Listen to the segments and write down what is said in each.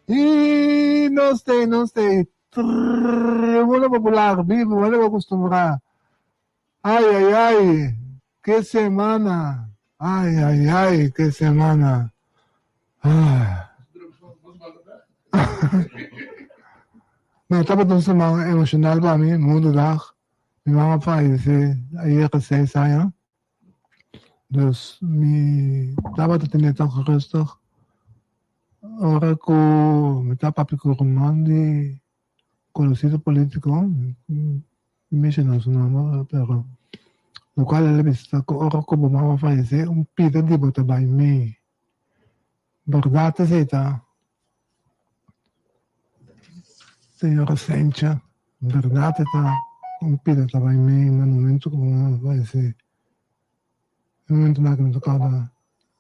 I nos t'ei, nos t'ei. Tribuna Popular, bibu, manera bo acostumbrá. Ai, ai, ai, ke semana. Ai, ai, ai, ke semana. Ah. No, tabata un semana emocional pa mi, moederdag. Mi mama fallecí ayera seis aña. Dus mi tabata tene tòg rustig ora ku mi ta papia ku ruman di konosido politiko, mi menshoná su nòmber pero lokual el a bisa ku ora ku bo mama fayesé un pida di bo ta bai mei. Bèrdat esei ta señora Sencha, bèrdat e ta un pida ta bai mei na momento ku bo mama fayesé. E momento nan ku mi ta kòrda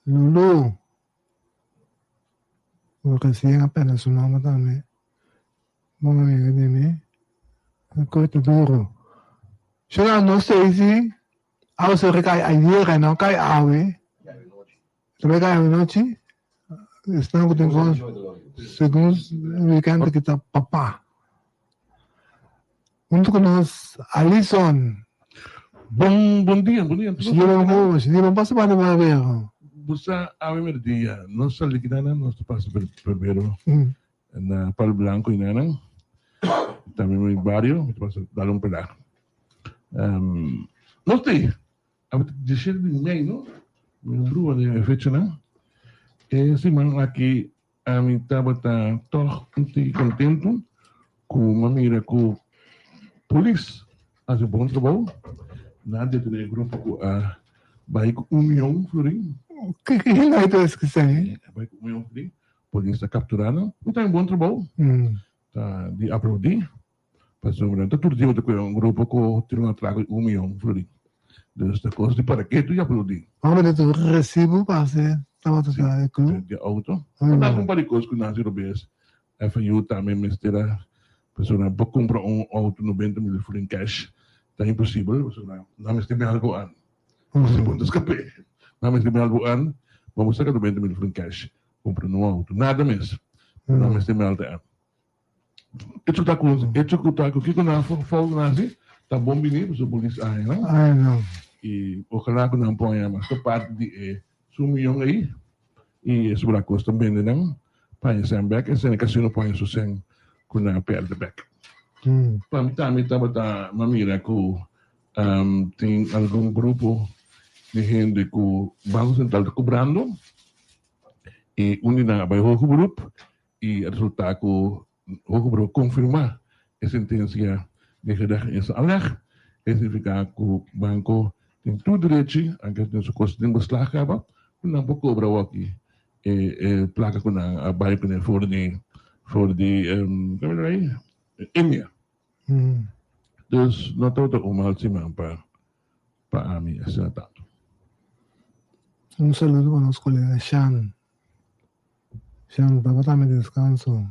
Lulu, ku resien a pèrdè su mama tambe, bon amiga di mi, e kos ta duru. Shona no sei si awe sori kai ayera e no kai awe. Ta bai kai anochi, esnan ku tin kos segun weekend ki ta papá. Huntu ku nos Alison. Bon bon dia, bon dia. Si bon bon, si bon pasa pa barbero. Busa awe merdia, nos sali ki nana, nos ta pasa barbero na Palo Blanco y nana. Tambe mi bario, mi ta pasa dal un pela. Nos ta Awe ta diesshete di mei no? Mi no brua den e fechanan. E siman aki ami tabata tòg un tiki kontentu ku mi a mira ku polis a hasi bon trabou. Nan a detené e grupo ku a bai ku un mion florin. Ke hende a ta esei? A bai ku un mion florin. Polis a kapturá nan. Mi ta un bon trabou. Ta di aplaudí. Pasobra ta tur dia bo ta kohe un grupo ku tin un atrako di un mion florin. Dus ta kos di para ke tur ya aplaudí. Ora di tur resibo pase tabata ta e club. Di auto. Ta un par di kos ku Nancy Robes FIU tambe mester a pasobra bo kumpra un auto nobenta mil florin cash ta imposibel pasobra nan mester bin algu an. Si bo no ta skap'é nan mester bin algu an pa bo saka 90 mil florin cash kumpra un auto. Nada mes. Nan mester bin algu an. Hecho ta ku hecho ku ta ku kiko nan fout nan hasi ta bon bini pasobra polis a haña nan Ay no. i ojalá ku nan por haña mas ta parti di e su miyon ei i e sobra kos ta bende nan pa haña sèn bèk e sèn kasino por haña su sèn ku nan a pèrdè bèk. Pa mi tambe tabata mi a mira ku tin algun grupo di hende ku Banko Sentral ta kobrando i un di nan a bai hoge beroep I a resultá ku Hoge Beroep konfirmá e sentensia di gerecht in eerste aanleg. E signifiká ku banko tin tur derechi, anke den su kos den beslag kaba, ku nan por kobra awoki e e plaka ku nan a bai kuné for di for di India. Dus no tabata un mal siman pa pa ami asina tantu. Un saludo pa nos kolega Shan. Shan tabata mi descanso.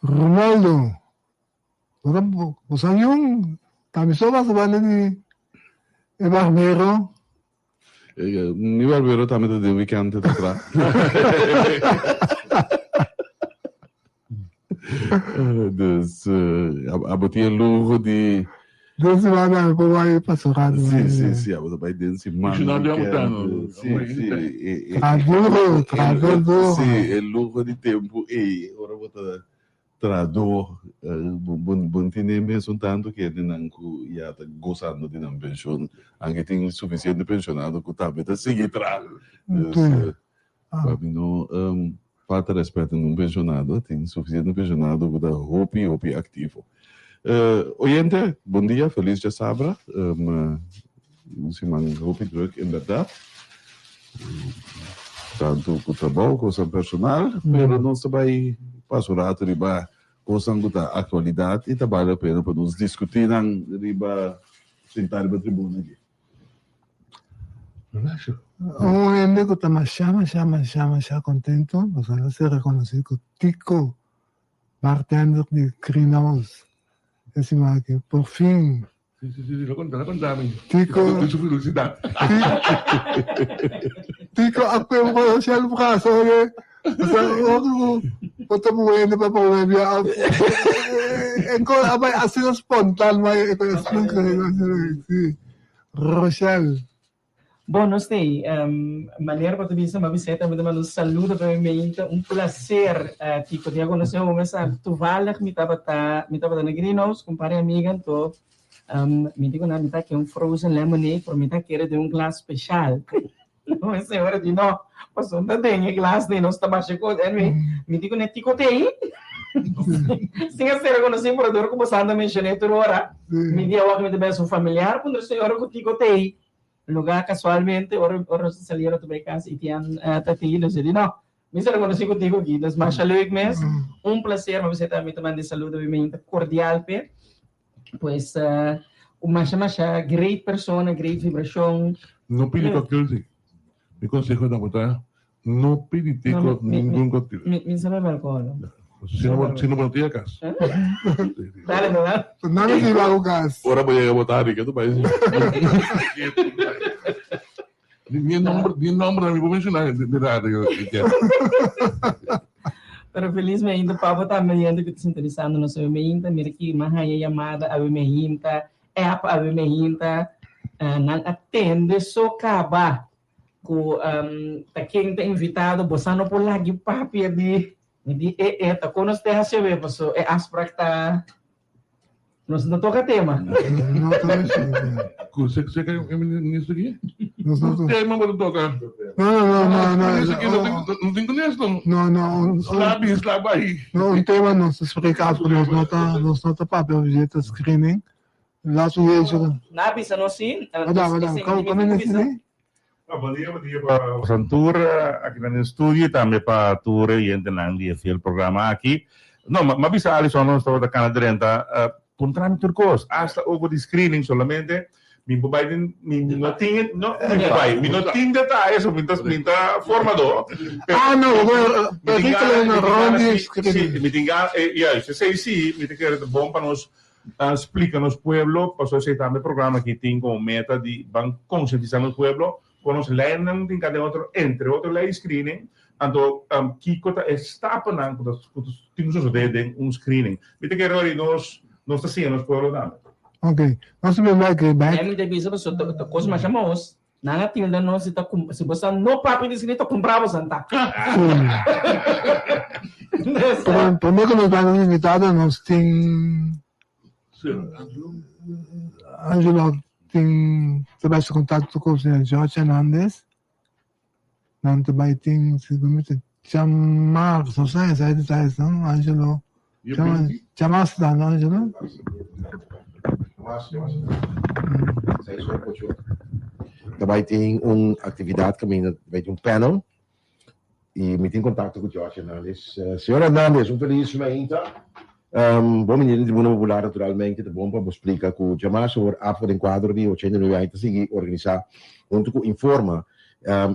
Ronaldo, bo ta bo sa yun? Ta mi so basa banda di e barbero. Mi barbero tambe ta den weekend ta tra. Dus abo tin e luho di. Den siman mi por bai pasa un rato. Si, si, si, abo ta bai den siman. Si, si. Traha duro, traha duro. Si, e luho di tempu ei, ora bo ta traha duro, bo tin e mesun tantu kendenan ku ya ta gosando di nan penshon, anke tin sufisiente penshonado ku tambe ta sigui traha. Dus, Pa mi no falta respet na un pensionado, tin suficiente pensionado cu ta hopi hopi activo. Oyente, bon dia, feliz djasabra, un siman hopi druk en berdad, tanto cu trabou, cosnan personal, pero nos ta bay pasa un rato riba cosnan cu ta actualidad y ta bale la pena pa nos discuti nan riba sinta riba tribuna aki. Un hende ku ta masha masha masha masha kontento pasobra el a ser rekonosí ku Tico, bartender di Green House e siman aki por fin. Si si si lo konta lo konta mi. Tico Di su felisidat. Tico a kue un shell braso oye. Bo ta muhende pa prome bia of e ko a bai asina spontan bai e ko si Rochelle. Bon nos tei manera bo ta bisa mi a bisa tambe ta manda un saludo pa mi meinta un placer Tico di a conoce bo mesa toevallig mi tabata mi tabata na Greenhouse cu un par di amiga anto mi di cu nan mi ta kere un frozen lemonade pero mi ta kere den un glas special mi señora di no pasobra ta den e glas ni nos ta basha cos anyway mi di cu nan Tico tei sin a ser conoci pero dor cu bo sa anda mencione tur ora mi di awor mi ta bes un familiar puntra señora cu Tico tei. Lugar casualmente ora ora nos ta sali ora ta bay cas y tian ta tigi nos di no mi sa reconoci contigo aki dus masha leuk mes un placer mi bisa mi ta manda e saludo mi meinta cordial p'e pues un masha masha great persona great vibracion. No pidi cocktail si. Mi conseho ta bo ta no pidi te No, cu mi, mi, ningun cocktail. mi, mi sa bebe alcohol. No. Si no, bo- si no, bo no tin a cas. Dale, no, dale. Nada di bago gas. Ora bo yega bo ta hari, ke tu bai? Ni ni nomber, ni nomber mi por menciona de radio. Pero feliz me ainda papo tambe hende ku ta sintonisando nos awe meinta. Mira ki m'a haña yamada awe meinta, app awe meinta. Nan a tende so kaba. Ku ta ken ta invitado bosa no por lagi papia di mi di e e ta kon nos te hasi awe paso e afspraak ta nos no toka tema. No ta mester. Ku se se ke e minister ki? Nos no ta. Tema bo ta toka. No no no no no. Minister ki no tin no tin ku nesto. No no un Sla bin sla bai. No un tema nos ta spreek af ku nos no ta nos no ta papia over dje ta screening. Laat un jeetje. Na bisa nos si. Wada wada kom kom minister ni. Bon dia, bon dia pa bosan tur aki nan den studio y tambe pa tur e oyentenan di e fiel programa aki. No, m'a bisa Alison nos tabata cana drenta, puntra mi tur cos, hasta over di screening solamente mi por bay den, mi no tin e, no, mi por bay, mi no tin detaye, so mi ta, mi ta formador. Ah, no, pero Mi tin gana, perikelen mi tin gana rond di si, si, screening. mi tin gana, juist, esey si, mi ta kere ta bon pa nos A splika nos pueblo, pasobra esei tambe programa aki tin komo meta di ban konsientisá nos pueblo kon nos leinan tin kada otro, entre otro lei screening, anto kiko ta e stapanan ku ta ku tin ku sosodé den un screening. Mi ta kere ora nos nos ta siña nos pueblo tambe. Ok, nos ta bin bai ke bek. Mi ta bisa pasobra ta kos masha mos. Nan a tilda nos si ta cum si boso no papia di escrito cumpra boso anta. Pero prome cu nos bai nos invitado nos tin Angelo tin ta bai su contacto cu señor George Hernandez. Nan ta bai tin segun mi ta djamarzo no sa esai detalles no Angelo. Djamarzo ta no Angelo? Ta bai tin un actividad caminda ta bai tin un panel y mi tin contacto cu George Hernandez. Señor Hernandez un feliz mainta. Bon bini den Tribuna Popular naturalmente ta bon pa bo splica cu djamarzo awor afo den cuadro di 89 aña ta sigui organisa hunto cu Informa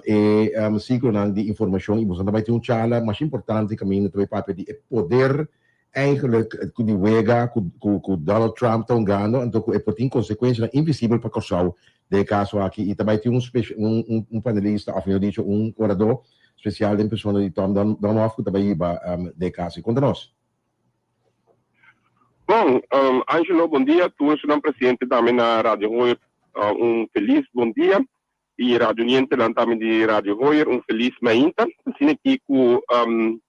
e ciclonan di informacion y boso ta bai tin un charla masha importante caminda ta bai papia di e poder Eigenlijk cu di wega cu Donald Trump ta hungando anto cu e por tin consecuencianan invisibel pa Corsou den e caso aki y ta bay tin un un panelista of mihor dicho un orador special den persona di Tom Domhoff cu ta bay hiba den e caso. Conta nos. Bon, Angelo, bon dia. Tur esunnan presente tambe na Radio Hoyer un felis bon dia. Y Radio Nientenan tambe di Radio Hoyer un felis mainta. Asina aki cu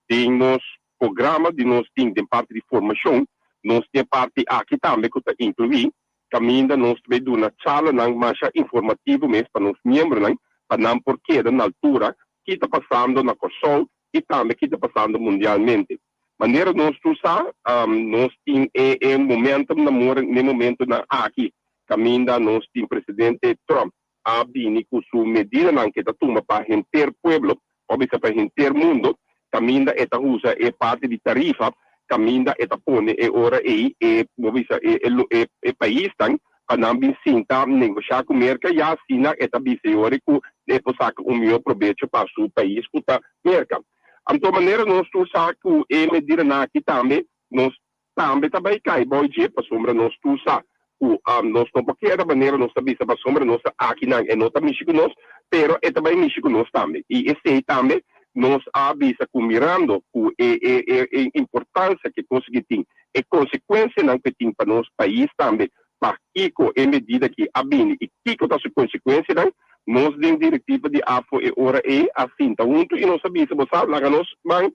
den nos programa di nos tin den parti di formacion, nos tin e parti aki tambe cu ta inclui caminda nos ta bay duna charlanan masha informativo mes pa nos miembronan pa nan por keda na altura ki ta pasando na Corsou y tambe ki ta pasando mundialmente. Manera nos tur sa, nos tin e e momentum na more n'e momentonan aki caminda nos tin Presidente Trump a bini cu su medidanan cu e ta tuma pa henter pueblo, of bisa pa henter mundo, caminda e ta usa e parti di tarifa, caminda e ta pone e ora ey e, bo bisa e e e paisnan pa nan bin sinta negosha cu Merca, ya asina e ta bisa e ora cu e por saca un mihor probecho pa su pais cu ta Merca. Anto manera nos tur sa cu e medidanan aki tambe nos tambe ta bai kai bou dje pasobra nos tur sa ku nos no por keda manera nos ta bisa pasobra nos ta akinan e no ta mishi ku nos pero e ta bai mishi ku nos tambe i esei tambe. Nos a bisa ku mirando ku e e e e importansia ku e kos aki tin, e konsekuensianan ku e tin pa nos pais tambe, pakiko e medida aki a bini i kiko ta su konsekuensianan, nos den direktiva di AFO e ora ei a sinta huntu i nos a bisa, bo sa, laga nos ban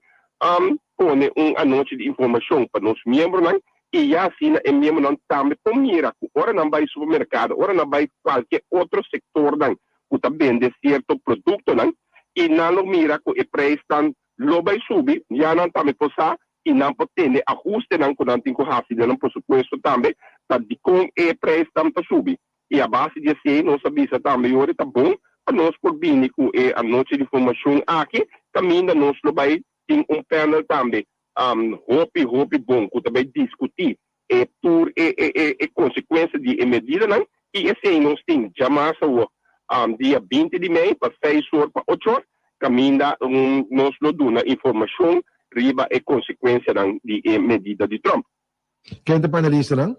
pone un anochi di informashon pa nos miembronan i ya asina e miembronan tambe por mira ku ora nan bai supermerkado, ora nan bai kualke otro sektornan ku ta bende sierto produktonan i nan lo mira ku e preisnan lo bai subi, ya nan tambe por sa i nan por tene ahustenan ku nan tin ku hasi den nan presupuesto tambe pa dikon e preisnan ta subi. I a base di esei nos a bisa tambe yori ta bon pa nos por bini ku e anochi di formashon aki kaminda nos lo bai tin un panel tambe hopi hopi bon ku ta bai diskutí e tur e e e konsekuensia di e medidanan i esei nos tin djamas awor dia binti di mei pa seis or pa ocho or kaminda nos lo duna informashon riba e konsekuensianan di e medida di Trump. Ken ta panelistanan?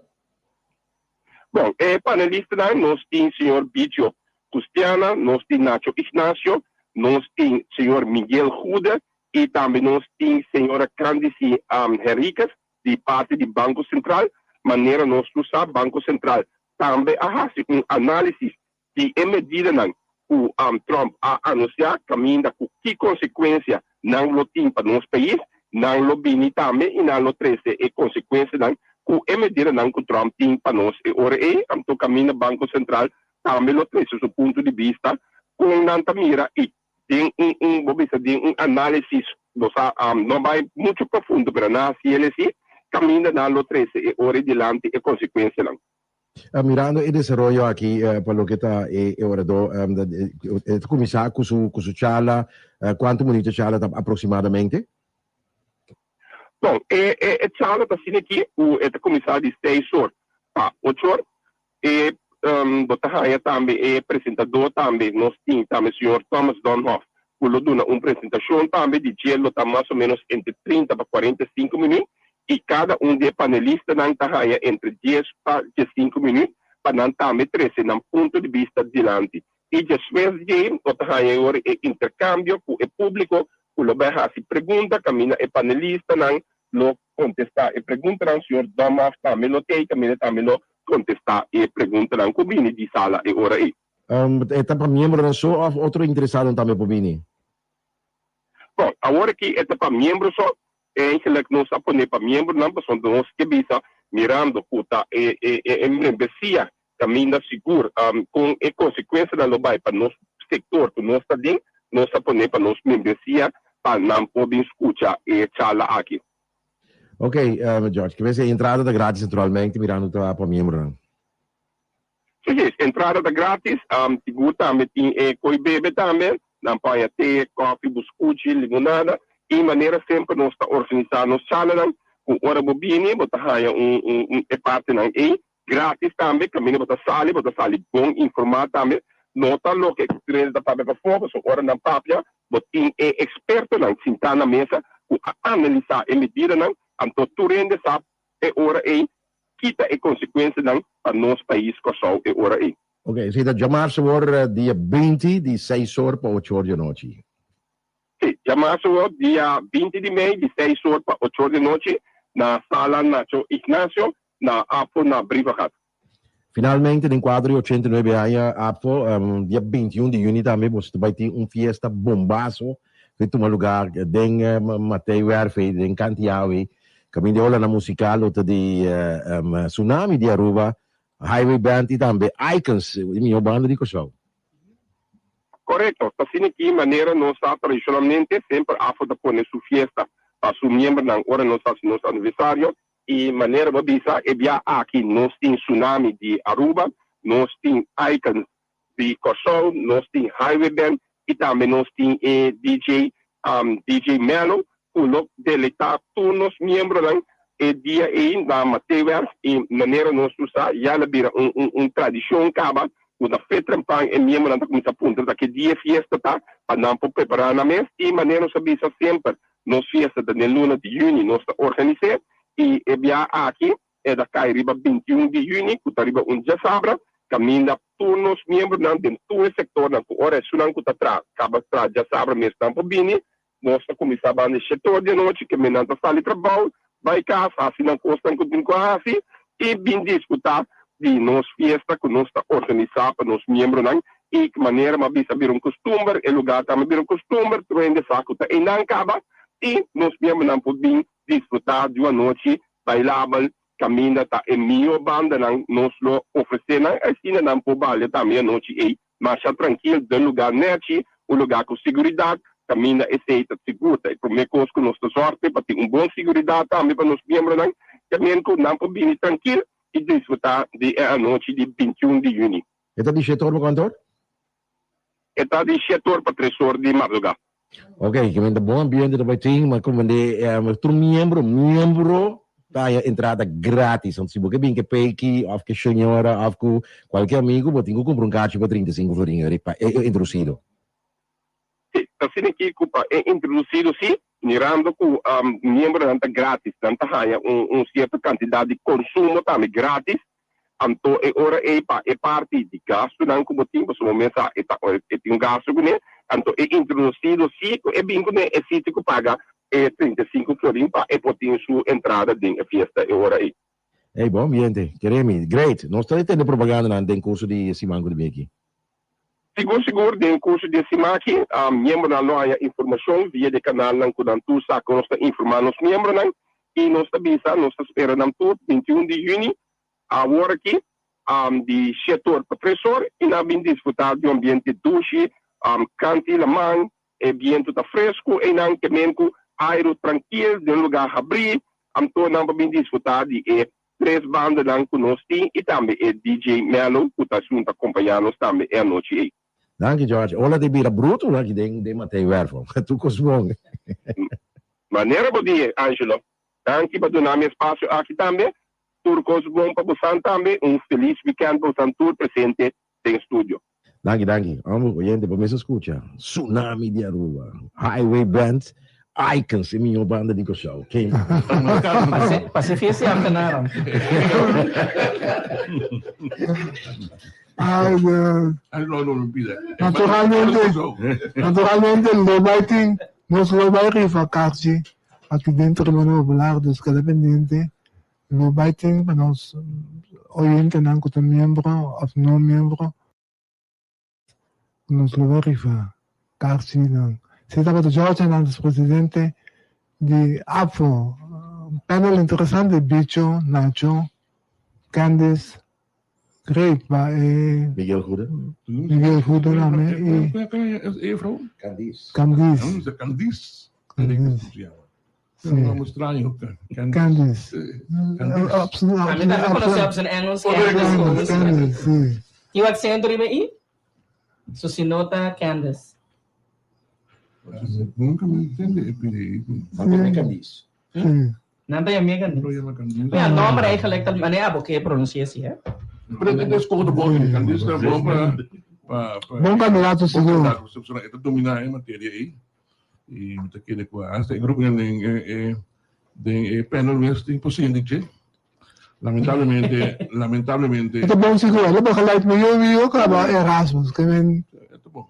Bon, e panelistanan nos tin señor Bicho Custiana, nos tin Nacho Ignacio, nos tin señor Miguel Goede i tambe nos tin señora Candice Henriquez di parti di Banco Central. Manera nos tur sa, Banco Central tambe a hasi un análisis di e medidanan ku Trump a anunsiá kaminda ku ki konsekuensia nan lo tin pa nos pais, nan lo bini tambe i nan lo trese e konsekuensianan ku e medidanan ku Trump tin pa nos e ora ei. Anto kaminda Banko Sentral tambe lo trese su punto di bista kon nan ta mira i den un un bo bisa den un análisis bo sa no bai muchu profundo pero nan hasi el esei kaminda nan lo trese e ora ei dilanti e konsekuensianan. Mirando e desaroyo aki pa loke ta e oradó, e ta kuminsá ku su ku su charla, kuantu minuto e charla ta aproksimadamente? Bon, e e charla ta asina aki ku e ta kuminsá di seis or pa ocho or. E bo ta haña tambe e presentadó tambe, nos tin tambe señor Thomas Donhoff ku lo duna un presentashon tambe di dje lo ta mas o ménos entre trinta pa 45 minüt i kada un di e panelistanan ta haña entre dies pa diesinku minüt pa nan tambe trese nan punto di bista dilanti. I despues dje lo ta haña e ora e interkambio ku e públiko ku lo bai hasi pregunta kaminda e panelistanan lo kontestá e preguntanan. Señor Domhoff tambe lo t'ei kaminda tambe lo kontestá e preguntanan ku bini di sala e ora ei. E ta pa miembronan so òf otro interesadonan tambe por bini? Bon, awor aki e ta pa miembro so. Eigenlijk nos a pone pa miembronan pasobra nos ke bisa mirando ku ta e e e membresia kaminda sigur kon e konsekuensianan lo bai pa nos sektor ku nos ta den, nos a pone pa nos membresia pa nan por bin skucha e charla aki. Ok, George, ke bes e entrada ta gratis naturalmente mirando ta pa miembronan. Sí, sí, entrada ta gratis, sigur tambe tin e koe bebe tambe, nan por haña te, kòfi, buskuchi, limonada, i manera semper nos ta organisá nos charlanan, ku ora bo bini bo ta haña un un e partinan ei gratis tambe, kaminda bo ta sali bo ta sali bon informá tambe, no ta loke e ta papia pafó, pasobra ora nan papia bo tin e ekspertonan sintá na mesa ku a analisá e medidanan, anto tur hende sa e ora ei Kita e konsekuensianan pa nos pais Kòrsou e ora ei? Ok, esei ta djamarsa awor dia 20 di seis or pa ocho or di anochi. Sí, djamarsa awor dia 20 di mei di seis or pa ocho or di anochi na Sala Nacho Ignacio na APFO na Brievengat. Finalmente den kuadro di 89 aña APFO, dia 21 di yüni tambe boso ta bai tin un fiesta bombazo ku ta tuma lugar den Matei Werf ei den Kantiawe. Kaminda e olanan musikal lo ta di Tsunami di Aruba, Highway Band i tambe Icons, e mihó banda di Kòrsou. Korekto, ta asina ki manera nos sa tradishonalmente semper afo ta pone su fiesta pa su miembernan ora nos hasi nos aniversario i manera bo bisa e bia aki nos tin Tsunami di Aruba, nos tin Icons di Kòrsou, nos tin Highway Band i tambe nos tin e DJ DJ Mello ku lo deleitá tur nos miembronan e dia ei na Mateewerf i manera nos tur sa ya lo bira un un un tradishon kaba ku na fe trempan e miembronan ta kuminsá puntra ta ke dia e fiesta ta pa nan por prepará nan mes i manera nos a bisa semper nos fiesta ta den luna di yüni nos ta organis'é i e bia aki E ta kai riba 21 di yüni, ku ta riba un djasabra, kaminda tur nos miembronan den tur e sektornan ku ora esunnan ku ta traha kaba traha djasabra mes nan por bini. Nos ta kuminsá banda di shete or di anochi, ke men nan ta sali trabou, bai kas, hasi nan kosnan ku tin ku hasi i bin disfrutá di nos fiesta ku nos ta organisá pa nos miembronan. I manera mi a bisa bira un kustumber, e lugá tambe bira un kustumber, tur hende sa ku ta einan kaba i nos miembronan por bin disfrutá di un anochi bailabel kaminda ta e mihó bandanan nos lo ofresé nan, asina nan por balia tambe e anochi ei Masha trankil den lugá nèchi, un lugá ku siguridat, kaminda esei ta sigur. Ta e promé kos ku nos ta sòrg p'e pa tin un bon siguridat tambe pa nos miembronan, también ku nan por bini trankil i disfrutá di e anochi di bintiun di yüni. E ta di shete or pa kuantu or? E ta di shete or pa tres or di mardugá. Ok, ke men ta bon ambiente ta bai tin, ma komende tur miembro, miembro ta haya entrada gratis. Anto si bo ke bin ke Peki of ke señora of ku kualke amigo, bo tin ku kumpra un kachi pa 35 florin eri pa e introducido. Si, ta asina aki ku pa e introducido si, mirando ku miembronan ta gratis, nan ta haya un sierto kantidat di konsumo tambe gratis, Anto e ora ei pa e parti di gastunan ku bo tin, pasobra bo mes sa e ta e tin un gastu kuné, anto e introdusido si ku e bin kuné e sitio ku paga e 35 florin pa e por tin su entrada den e fiesta e ora ei. Ey, bon ambiente, Jeremy. Great. Nos ta tende propagandanan den curso di siman cu ta bin aki. Sigur sigur den curso di e siman aki, miembronan lo haña informacion via di e canalnan cu nan tur sa cu nos ta informa nos miembronan y nos ta bisa nos ta spera nan tur 21 di juni Awor aki di shete or pa tres or i nan a bin disfrutá di un ambiente dushi, kanti laman, e bientu ta fresku einan ke men ku airu trankil den un lugá habrí, anto nan pa bin disfrutá di e tres bandanan ku nos tin i tambe e DJ Mello ku ta esun ta kompañá nos tambe e anochi ei. Danki George. Ola di bira bruto aki den den Mateo Werfel. Tur kos bon. Manera bo di, Angelo. Danki pa duna mi e spasio aki tambe. Tur kos bon pa bosan tambe. Un felis weekend pa bosan tur presente den studio. Danki danki. Homber oyente bo mester scucha Tsunami di Aruba, Highway Band, Icons e miho banda di Curaçao. Ken? Pase fiesta y ambtenaran. Ay, Dios. Ay, no, no, no pida. Naturalmente, naturalmente lo bai tin, nos lo bai rifa kaartje aki den Tribuna Popular, dus keda pendiente. Lo bai tin pa nos oyentenan ku ta miembro òf no miembro, nos lo bai rifa karchinan. Si tabata George Hernandez presidente di APFO, un panel interesante, Bicho, Nacho, Candice, great pa e. Miguel Goede. Miguel Goede tambe i. Candice. Candice. Candice. Candice. Sí. Un nombre extraño. Candice. Absoluut. A mi tambe conoce op zijn Engels. Candice, Candice, sí. Tin un acento riba i? So si no ta Candice. Nunca me entende e pidi. Nan ta Candice. Sí. Nan ta yam'é Candice. Ja, nomber eigenlijk ta manera abo ke pronuncia si, hè? Pero het is gewoon de bon. Candice ta bon pa pa Bon candidato sigur. Bon candidato, e ta domina e materia ei. I mi ta kere ku hasta e gruponan den e den e panel mes tin por sinti dje. Lamentablemente, lamentablemente. E ta bon sigur. Lo begeleid mi yo mi yo kaba Erasmus. Ke men. E ta bon.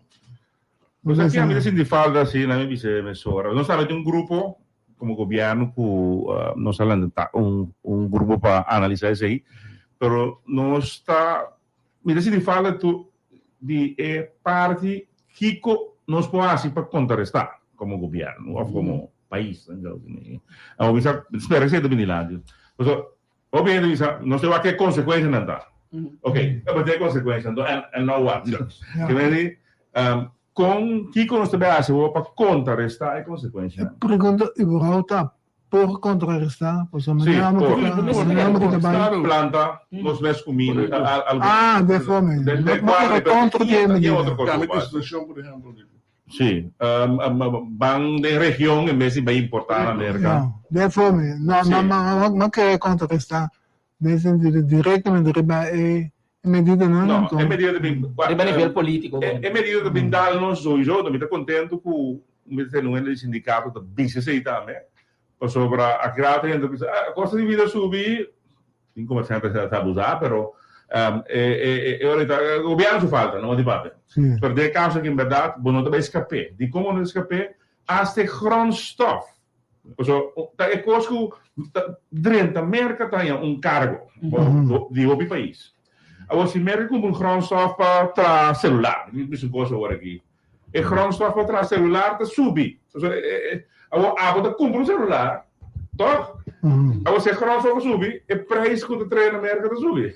Pues aki a mi ta sinti falta si na mi bisa mesora. Nos tambe tin un grupo como gobierno ku nos a lanta un un grupo pa analisa esei. Pero nos ta Mi ta sinti falta tur di e parti kiko nos por hasi pa kontrarestá komo gobièrnu òf komo pais. Awor mi sa spera esei ta bini dilanti. Pasobra hopi hende bisa nos ta wak ke konsekuensianan ta. Oke, ta tin e konsekuensia anto and now what? Ke men di kon kiko nos ta bai hasi awor pa kontrarestá e konsekuensianan? E pregunta überhaupt ta Por contraresta, pasobra Sí, manera por. ku ta, manera ku ta bai. Planta nos mes kuminda, algun. Ah, de forma. De, de No cuadro, por contra di e medida. otro cosa. Cambio di situacion, por ehempel. Sí, ban den region en bes di bai importa na Merca. No, de forma. No, Sí. no, no, no kere contraresta den sentido directamente riba e medidanan. No, anto. e medida ta bin. Riba nivel politico. E, e medida ta bin dal nos sowieso, mi ta contento cu mi ta tene un hende di sindicato ta bisa esey tambe, pasobra aki rato hende ta bisa, ah, costo di vida subi, tin comerciante ta abusa, pero e, e, e ora ta, gobierno su falta, no di papia. Sí. Pero den e caso aki, en berdad, bo no ta bay escap'é. Dicon bo no ta escap'é? Hasta e grondstof. Paso ta e kos ku ta drenta Merka ta haña un kargo di hopi pais. Awor si Merka kumpra un grondstof pa traha selular, mi bisa un kos awor aki, e grondstof pa traha selular ta subi. Paso awor abo ta kumpra un selular, tòg? Awor si e grondstof a subi, e prijs ku ta trae na Merka ta subi.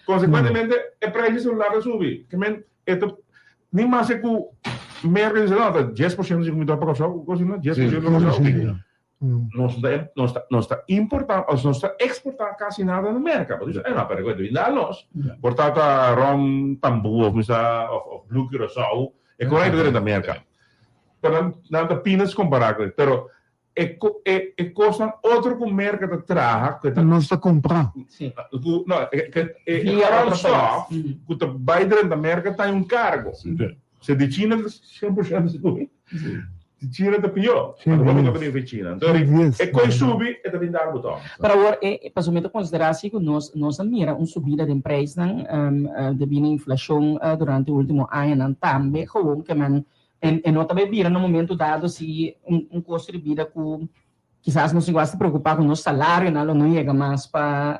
Konsekuentemente e prijs di selular ta subi. Ke men e ta ni mas e ku Merka di no ta 10% si kumidor pa Kòrsou, kos asina, 10% pa Kòrsou. Nos no ta nos ta nos ta importá òf nos ta eksportá kasi nada na Merka. Bo bisa, eh no, pero ku e ta bin dal nos. Por ta ta rom tambú òf misa òf òf Blue Curaçao, e kos ei ta drenta Merka. Pero nan nan ta peanuts kompará ku e. Pero E e e kosnan otro ku Merka ta traha ku e ta. Nos ta kumpra. Sí. Ku no e e e Via otro pais. grondstof ku ta bai drenta Merka ta un kargo. Sí. Si di China ta 100% sigur. Di China ta pió. Sí, Anto hopi yes. ta bini di China. Anto Sí, yes. e koi subi e ta bin dar bo tòg. Pero awor e pasobra mi ta konsiderá si ku nos nos a mira un subida den preisnan debí na inflashon durante último añanan tambe gewoon ke men E no ta bay bira na momento dado si un costo di bida cu kisas nos igual ta preocupa cu nos salarionan lo no yega mas pa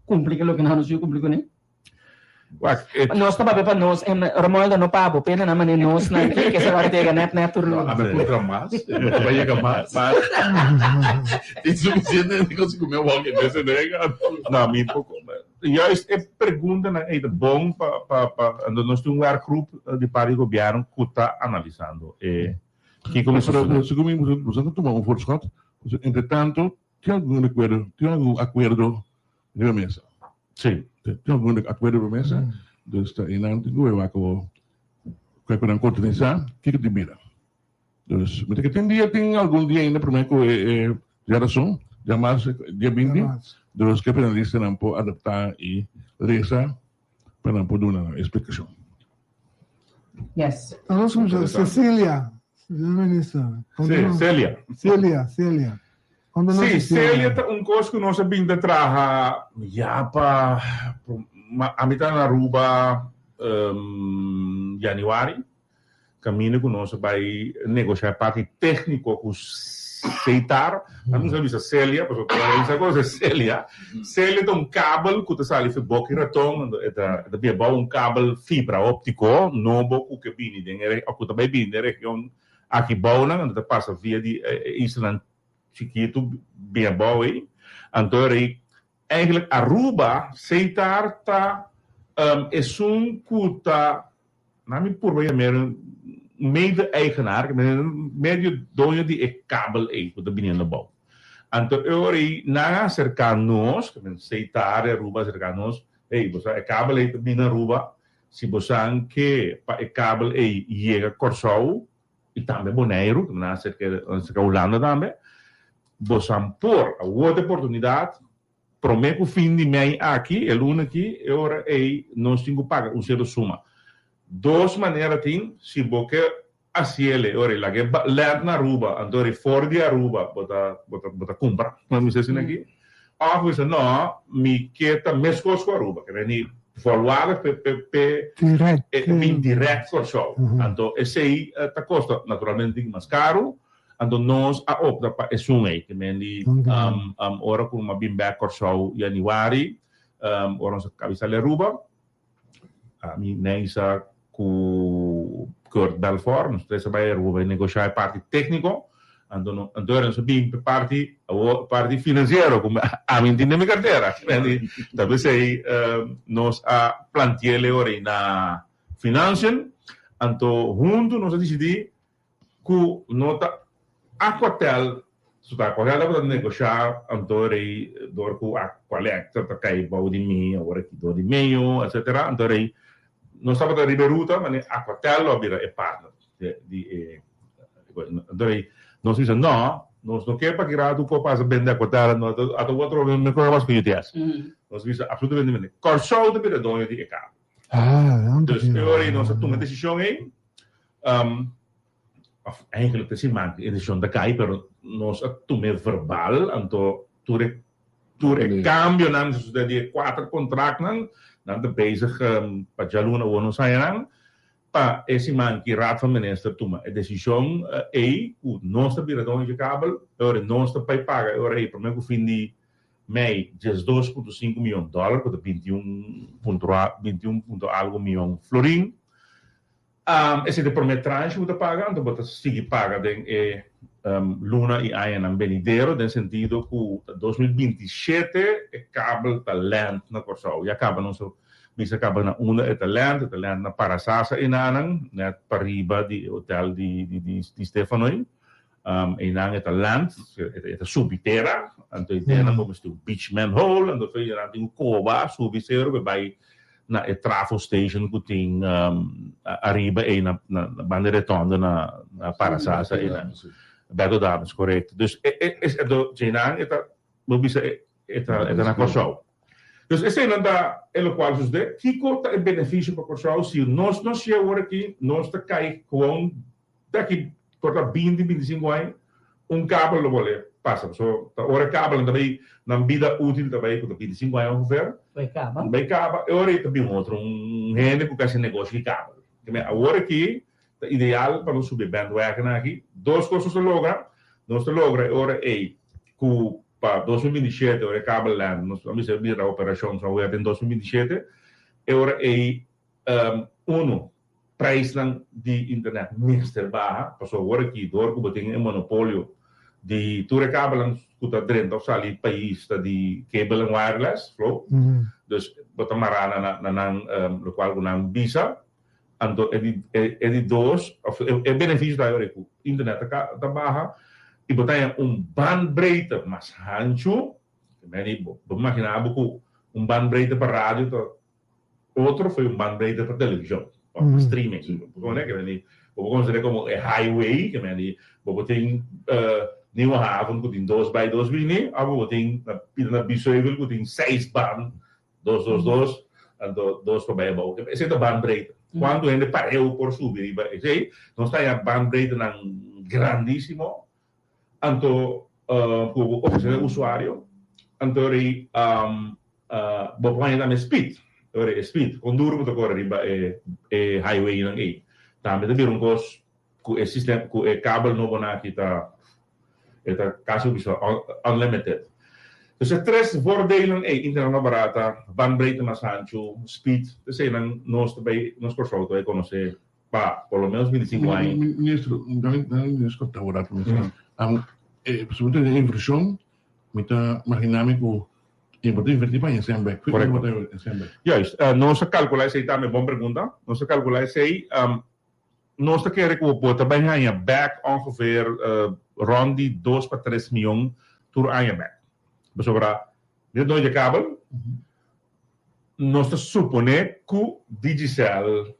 cumpli cu loke nos yu cumpli cune. Wak, e. Nos ta papia pa nos, Romualdo no pa bo, pena nan mane nos nan aki ke sa ora ta yega net net tur luna. A mi puntra mas, e no ta bay yega mas. Tin suficiente hende cu si cume wak e mes e no yega. No, mi poco. Juist e preguntanan ei ta bon pa pa pa anto nos tin un werkgroep di parti di gobierno ku ta analisando e kiko mester Pero sosode. segun mi boso ta tuma un voorschot, pasobra entretanto tin algun rekuerdo, tin algun akuerdo riba mesa. Sí. Tin algun akuerdo riba mesa, dus ta einan tin ku wak awor kua ku nan koordinisá kiko tin bira. Dus mi ta ke tin dia tin algun dia ainda prome ku e e djarason, djamars dia binti, dus ke penalistanan por adapta i resa pa nan por duna nan esplikashon. Yes. Nos skucha Cecilia, señor minister. Sí, Celia. Celia, Celia. Sí, Celia ta un kos ku nos a bin ta traha ya pa ami ta na Aruba januari. Kaminda ku nos a bai negoshá e parti tékniko ku Seitar, nan nos a bisa Celia, pasobra tur hende sa konosé Celia. Celia ta un kabel ku ta sali for boki raton, anto e ta e ta bia bou un kabel fibra óptiko nobo ku ke bini den e òf ku ta bai bini den e region aki bounan, anto ta pasa via di e islanan chikitu bia bou ei. Anto rei Eigenlijk Aruba, Seitar ta esun ku ta, na mi purba yam'é mede-eigenaar, medio doño di e kabel ei ku ta biniendo abou. Anto e ora ei nan a aserká nos, Seitar di Aruba a aserká nos, hey, bo sa e kabel ei ta bini Aruba, si bo san ke pa e kabel ei yega Kòrsou i tambe Boneiru, nan a aserká Hulanda tambe, Bo san por awor ta e oportunidat, promé ku fin di mei aki, e luna aki, e ora ei nos tin ku paga un sierto suma. Dos manera tin, si bo ke hasiel e ora ei laga e lènt na Aruba, anto ora ei for di Aruba bo ta bo ta bo ta kumpra, mi bisa asina aki, òf bo bisa nò, mi ke ta meskos ku Aruba, ke bini volwaardig pe pe pe e bin dirèkt Kòrsou. Anto esei ta kosta naturalmente tin mas karu, Anto nos a opta pa esun ei, te men di ora ku mi a bin bek Kòrsou yanüari, ora nos a kabi sali Aruba, ami, Neisa ku Kurt Belfort, nos tres a bai Aruba bai negoshá e parti tékniko, anto no anto ora nos a bin pa e parti awor e parti finansiero ku ami no tin den mi kartera, te men di ta p'esei nos a planti'el e ora ei na Financiën, anto huntu nos a disidí Ku no ta Aquatel su ta Aquatel tabata negoshá anto rei dor ku Aqualectra ta kai bou di mi awor aki dor di meyo etcetera anto rei nos tabata riba e ruta mane Aquatel lo a bira e partner di e anto rei nos bisa no nos no ke pa ki ratu ku a pasa bende Aquatel no ata otro mi kohe mas ku UTS nos bisa absolutamente bende Kòrsou ta bira doño di e kabel dus e ora ei nos a tuma e desishon ei. Of eigenlijk te siman e decision ta cay, pero nos a tum'e verbal, anto tur e tur e cambionan ta sucede di e cuater contractnan, nan ta bezig pa djaluna awor nos haya nan. Pa e siman ki Raad van Minister tuma e desishon ei ku nos ta bira doño dje kabel, e ora nos ta bai paga e ora ei promé ku fin di mei 12.5 mion dòler ku ta 21 punto 21 punto algu mion florin. Esei ta e promé tranche ku ta paga, anto bo ta sigui paga den e luna i añanan benidero den sentido ku ta 2027 e kabel ta lènt na Kòrsou. Ya kaba nos Bisa kaba na unda e ta lènt, e ta lènt na Parasasa einanan, nèt pariba di e hotel di di Stefano ei. Einan e ta lènt, e ta subi tera, anto e tera bo mester un beach manhole, anto fe nan tin ku koba subi seru pa e bai na e trafo station ku tin ariba ei na banda di rotonde na Parasasa einan. Beto Dames, korekto. Dus e e anto djeinan e ta bo bisa e E ta na Kòrsou. Dus eseinan ta e lokual sosodé. Kiko ta e benefisio pa Kòrsou si nos no si'e awor aki, nos ta kai gewoon te aki por ta binti, 25 aña, un kabel lo bole pasa. Pasobra ta ora e kabelnan ta bai, nan bida útil ta bai ku ta 25 aña ongeveer. Bai kaba. Bai kaba. E ora ei ta bin otro un hende ku kasi negoshi di kabel. Awor aki ta ideal pa nos subi e bandwagon aki. Dos kos nos ta logra. Nos ta logra e ora ei ku pa 2027 ora e kabel land nos a mester bira operashon somewhere den 2027 e ora ei uno prijsnan di internet mester baha pasobra awor aki dor ku bo tin e monopolio di tur e kabelnan ku ta drenta of sali pais ta di cable en wireless flow dus bo ta mará na nan lokual ku nan bisa. Anto e di e di dos of e beneficio ta ayora ku internet ta ta baha i bo ta haña un bandbreedte mas hanchu. Meni bo bo imagina bo ku un bandbreedte pa radio ta otro for un bandbreedte pa television of pa streaming. Bo ke meni bo por considera como e highway ke meni bo por tin Nieuwe Haven ku tin dos bai dos bini of bo por tin na pida na Biesheuvel ku tin seis band Dos, dos, dos, anto dos pa bai abou. Esei ta bandbreedte. Kuantu hende pareu por subi riba esei? Nos ta haña bandbreedtenan grandísimo, anto ku bo ofresé na usuario, anto rei bo por haña tambe speed. Ora e speed, kon duru bo ta kore riba e highwaynan ei. Tambe ta bira un kos ku e sistema, ku e kabel nobonan aki ta E ta kasi bisa unlimited. Dus e tres voordelen ei, internet mas barata, bandbreedte mas hanchu, speed, eseinan nos ta bay, nos Kòrsou ta bay konosé pa por lo menos 25 aña. Ministro, dame mi scorta un rato ministro. Pasobra mi ta den inversion, mi ta magina mi ku e bo ta inverti pa haña sèn bèk. Korekto. Bo ta haña sèn bèk? Juist. Nos a kalkulá esei tambe, bon pregunta. Nos a kalkulá esei. Nos ta kere ku bo ta bai haña bèk ongeveer rònt di dos pa tres mion tur aña bèk. Pasobra mi ta doño dje kabel, nos ta suponé ku Digicel,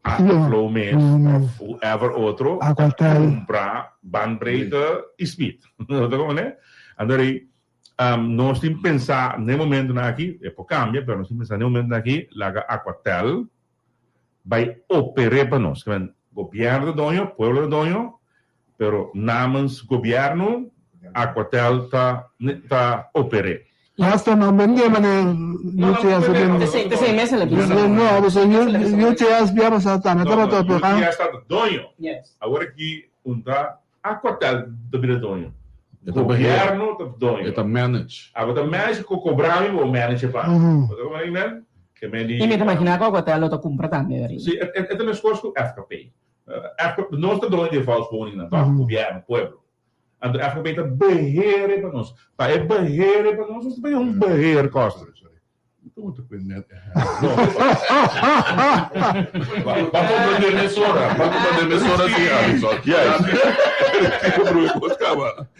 Aquaflow mes òf whoever otro ta kumpra bandbreedte i speed. Bo ta komprendé? Anto rei nos tin pensá na e momentunan aki, e por kambia, pero nos tin pensá na e momentunan aki laga Aquatel bai oper'é pa nos. Kimen, gobièrnu ta doño, pueblo ta doño, pero namens gobièrnu Aquatel ta ta oper'é. Hasta nan bendé manera UTS a bende. Te sei mes el a bisa. No, pasobra UTS bia pasá tambe tabata operá. UTS ta doño. Awor aki un ta Aquatel ta bira doño. Gobierno ta doño. E ta manage. Abo ta manage cu cobra mi bo manage pa. Bo ta comprende men? Ke men di. Y mi ta imagina cu Aquatel lo ta cumpra tambe ori. Si, e ta mescos cu FKP. FKP, nos ta doño di e volkswoningnan toch? Gobierno, pueblo. Anto FKP ta beheer pa nos. Pa e beheer pa nos, nos ta paga un beheerkosten. Como te puede net Va a comprender mesora, va a comprender mesora sí, Alison.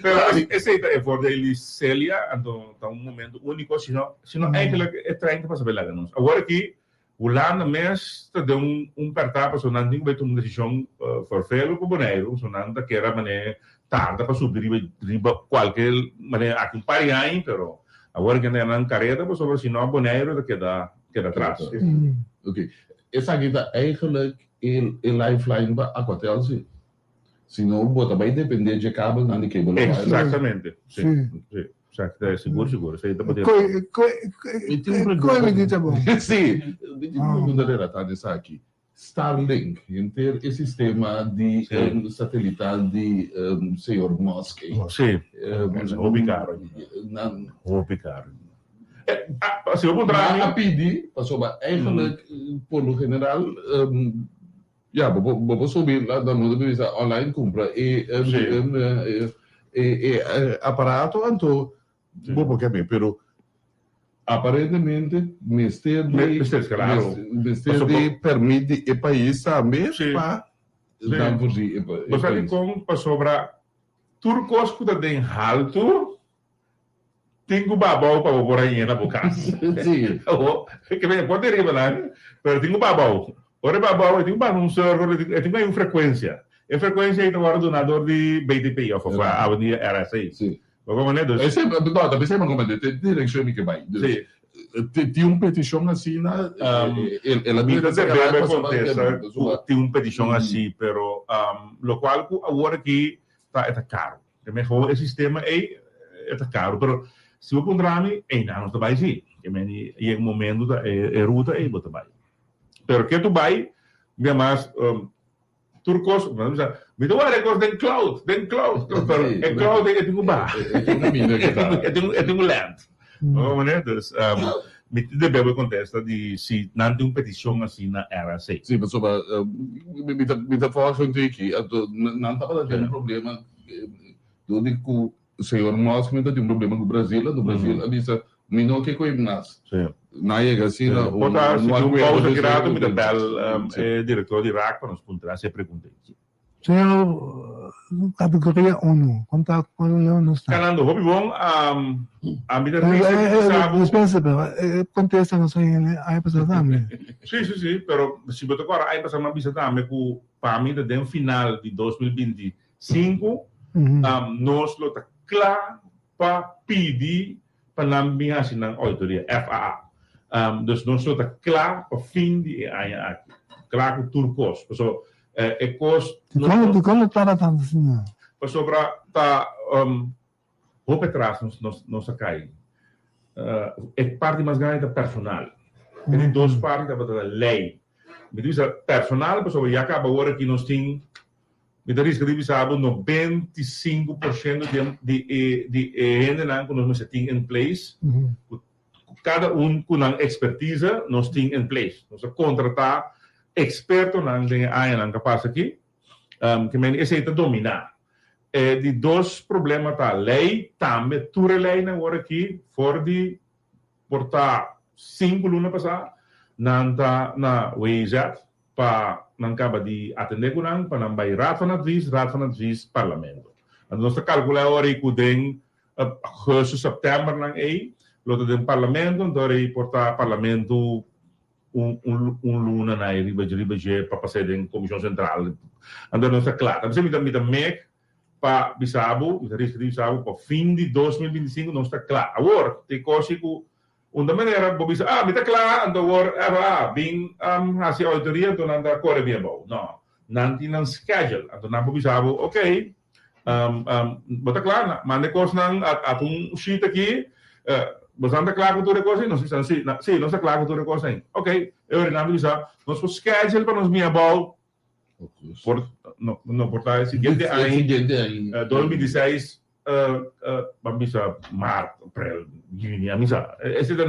Pero esey ta e voordeel di Celia, anto ta un momento unico, sino, sino eigenlijk e trein ta pasa belaga nos. Awor aki Hulanda mes ta den un un perta pasobra nan tin cu bay tuma un decision forfelo cu Boneiru, pasobra nan ta kera mane tarda pa subi riba riba cualke mane aki un par di aña, pero awor ke nan careda pasobra si no Boneiru ta keda keda atras. Ok, esaki ta eigenlijk e e lifeline pa Aquatel si. Si no bo ta bai depende dje kabelnan di cable wireless. Exactamente, si. Si, exacto, sigur sigur, esei ta poder. Koe, koe, Mi tin un koe mi pregunta. di ta bon. Si, mi tin un pregunta relatá na esaki. Starlink, henter e sistema di satelital di señor Musk ei. Sí, hopi karo. Nan Hopi karo. Si bo puntra mi. Nan a pidi, pasobra eigenlijk por lo general, ya, bo bo por subi na modo di bisa online kumpra e e aparato anto Bo por keme, pero aparentemente mester di Mester, claro. mester di permit di e pais tambe Sí. pa Sí. dan voorzien e pa- e Bo sa pais. dikon? Pasobra tur kos ku ta den haltu tin ku ba abou pa bo por a yena bo kas. Sí. Awo, ke men por di riba nan, pero tin ku ba abou. Ora e ba abou e tin ku ba na un server, e tin ku hay un frekuensia. E frekuensia ei ta wòrdu duna dor di BTP òf awendia RSA. Sí. Bo comprende? Dus. Esei, no, ta pensei mi comprende, te direccion mi ke bai. Dus, Sí. tin un peticion asina, el a Mi ta bira debe pasobra contesta ke cu tin un peticion asi, pero locual cu awor aki ta e ta caro. Ke mehor e sistema ei e ta caro, pero si bo puntra mi, einan nos ta bai si. Ke meni yega un momento ta e ruta ei bo ta bai. Pero ke tu bai, mi a mas Tur kos, mi ta bisa, mi ta wak e kos den cloud, den cloud, pero e cloud ei e tin ku baha. E tin kaminda ku ta. E tin, e tin ku land. Bo mane? Dus, mi tin debe bo e kontesta di si nan tin un petishon asina RAC. Sí, pasobra mi ta, mi ta volg un tiki, anto nan tabata tin un problema dor di ku Señor Musk mi ta tin un problema ku Brasil, anto Brasil a bisa mi no ke koe mas. Nan a yega asina un Por ta si tin un akuerdo pausa di grato mi ta bel Sí. e direktor di raak pa nos puntra si e pregunta ei. Señor, kategoria uno, kon ta kon leu nos ta? Kanando hopi bon, a mi ta triste di bisa bo. Dispensa pero e kontesta nos a hende aña pasá tambe. Sí, sí, sí, pero si bo ta kòrda aña pasá mi a bisa tambe ku pa mi ta den final di 2025 Nos lo ta kla pa pidi pa nan bin hasi nan ouditoria, FAA. Dus nos lo ta kla pa fin di e aña aki. Kla ku tur kos. Pasobra e kos. Dikon dikon lo tarda tantu asina? Pasobra ta hopi atras nos a kai. E parti mas grandi ta personal. E di dos parti tabata lei. Mi ta bisa personal pasobra ya kaba ora ki nos tin Mi ta riska di bisa bo 95% di e di e hendenan ku nos mester tin in place, ku kada un ku nan ekspertise nos tin in place. Nos a kontratá ekspertonan den e añanan ku a pasa aki, ke men esei ta dominá. E di dos problema ta lei tambe, tur e leinan awor aki for di por ta sinku luna pasá nan ta na WIZ pa nan kaba di atendé ku nan pa nan bai Raad van Advies, Raad van Advies, Parlamento. Anto nos ta kalkulá awor ei ku den augustus, sèptèmber nan ei lo ta den Parlamento, anto awor ei por ta Parlamento un un un luna na ei riba riba dje pa pas'é den Komishon Sentral. Anto nos ta kla. Ta p'esei mi ta mi ta mek pa bisa bo, mi ta riska di bisa bo pa fin di 2025 nos ta kla. Awor tin kos si ku Un ta manera bo bisa, ah, mi ta kla, anto awor FAA bin hasi auditoria, anto nan ta kore bien bou. No, nan tin nan schedule, anto nan por bisa bo, ok, bo ta kla, manda e kosnan, at un sheet aki, bosan ta kla ku tur e kos ei? Nos bisa, si, si, nos ta kla ku tur e kos ei. Ok, e ora nan ta bisa, nos por schedule pa nos bin abou Por, no, no por ta e siguiente aña. Siguiente aña. 2016, ban bisa maart, april, juni, a misa. Ese ta,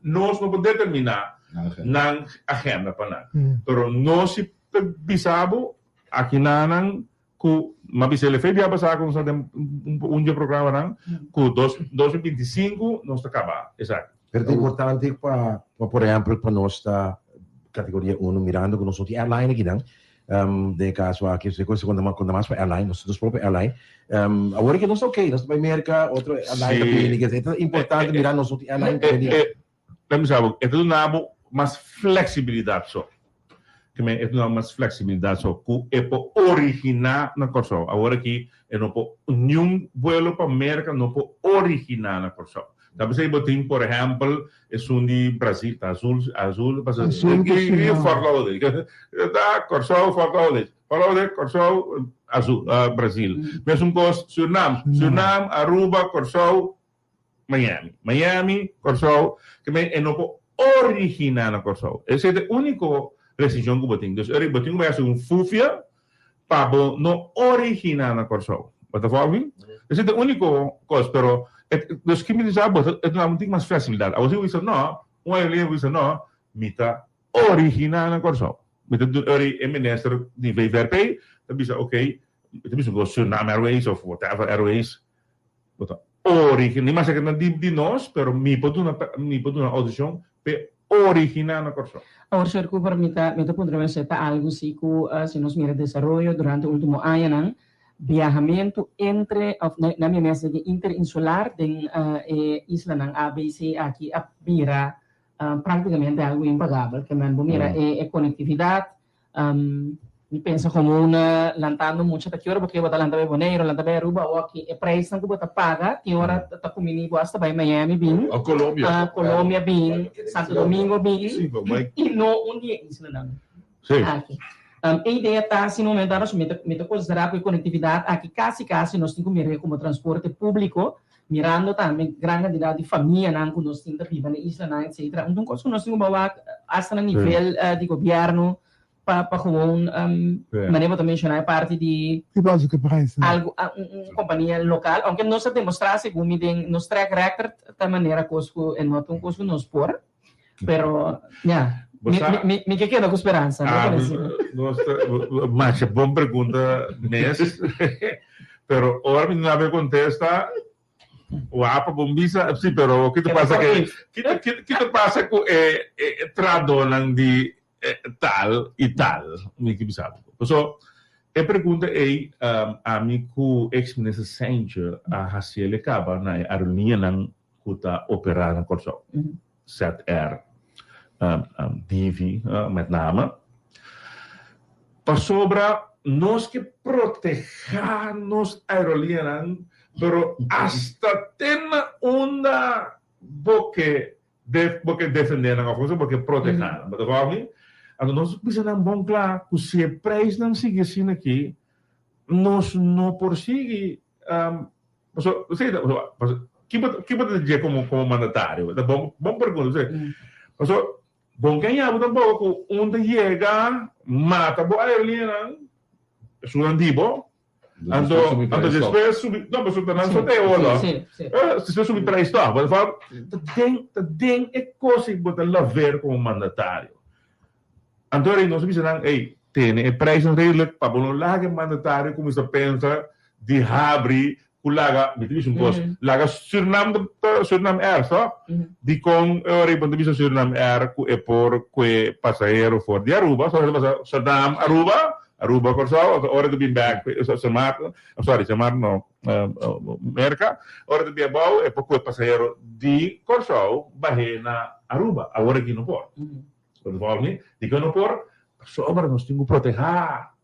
nos no por determina nan agenda pa nan. Pero nos si ta bisa bo, aki nan ku, m'a bisa el efé bia pasá ku nos ta den un dje programanan, ku 2025 nos ta kaba esaki. Pero ta importante pa, pa por ehempel, pa nos ta categoria uno mirando cu nos no tin airline akinan, den e caso aki, esei cosa conta conta mas pa airline, nos nos propio airline. Awor ke nos ta ok, nos ta bai Merca, otro airline ta bini, e ta importante mira nos no tin airline E, e, laat mi sa bo, e ta duna bo mas flexibilidad so. Ke men e ta duna bo mas flexibilidad so cu e por origina na Corsou. Awor aki e no por, niun vuelo pa Merca no por origina na Corsou. Ta p'esei bo tin por ehempel esun di Brasil, ta azul, azul pasa Azul ku i Surinam. Fort Lauderdale. Ta Kòrsou, Fort Lauderdale, Fort Lauderdale, Kòrsou, azul, Brasil. Mesun kos Surinam, Surinam, Aruba, Kòrsou, Miami. Miami, Kòrsou, ke men e no por originá na Kòrsou. Esei ta e úniko. restrikshon ku bo tin. Dus ora bo tin ku bai hasi un fufia pa bo no originá na Kòrsou. Bo ta fòlg mi? Esei ta e úniko kos, pero dus ki mi ta bisa bo e ta un tin mas fleksibilidat. Awor si bo bisa nò, un aerolínea bo bisa nò, mi ta originá na Kòrsou. Mi ta duna ora e minister di VVRP ta bisa oké, mi ta bisa ku Suriname Airways òf whatever Airways bo ta originá, ni mas e ta di nos, pero mi por duna mi por duna outorisashon p'e originá na Kòrsou. Awor señor Cooper mi ta mi ta puntra mester ta algu si ku si nos mira desaroyo durante ultimo añanan biahamentu entre of na mi mes di interinsular den e islanan ABC aki a bira práktikamente algu impagabel ke men bo mira e konektividat Mi pensa komo un lantando mucha ta ki ora bo ke bo ta lanta bai Boneiru, lanta bai Aruba awor ki e preisnan ku bo ta paga tin ora ta kumini bo asta bai Miami bin, O Colombia. Colombia bin, Santo Domingo bin i no un di e islanan aki. E idea ta si momento ora mi ta mi ta konsidera ku e konektividat aki kasi kasi nos tin ku mir'é komo transporte públiko mirando tambe gran kantidat di famianan ku nos tin ta biba na e islanan etcetera. Un kos ku nos tin ku bawak asta na nivel di gobièrnu pa pa gewoon manera bo ta menshoná e parti di Ki pasa ku e prijsnan? algu un kompania lokal ounke nos a demostrá segun mi den nos track record ta manera kos ku e no ta un kos ku nos por pero ya mi mi mi ke keda ku speransa no por asina. Nos ta masha bon pregunta mes pero ora mi no a kontesta Wapa bon bisa, si, pero ki ta pasa ke, ki ta, ki, ki ta pasa ku e, e tradonan di tal i tal? Mi ke bisa bo. Paso, e pregunta ei, ami ku ex minister Seintje a hasiel e kaba na e aerolinianan ku ta operá na Kòrsou, ZR, Divi, met name. Pasobra nos ke protehá nos aerolinianan, pero asta te na unda bo ke bo ke defendé nan òf bo ke protehá nan. Bo ta wou mi? Anto nos bisa nan bon kla ku si e preisnan sigui asina aki, nos no por sigui Paso, si, paso, ki bo, ki bo ta dje komo, komo mandatario? Ta bon, bon pregunta, si. Paso, bon ke yabu tampoko ku un ta yega mata bo aerolineanan, esunnan di bo, anto, anto despues subi, no, paso ta nan so ta e olo. Despues subi prijs tòg. Bo ta fala, ta den, ta den e kos ei bo ta laver komo mandatario. Anto rei nos a bisa nan, Ey, tene e prijsnan redelijk pa bo no laga e mandatario cuminsa pensa di habri cu laga, mi ta bisa un cos, laga Surinam ta Surinam Air, so? Dicon e ora bo ta bisa Surinam Air cu e por cue pasahero for di Aruba, so pasa Surinam Aruba, Aruba Corsou, anto ora ta bin bek Sint Maarten, sorry Sint Maarten no, Merca, ora ta bin abao e por cue pasahero di Corsou bahe na Aruba, awor aki no por. Bo ta volg mi? Dikon no por? Pasobra nos tin ku protehá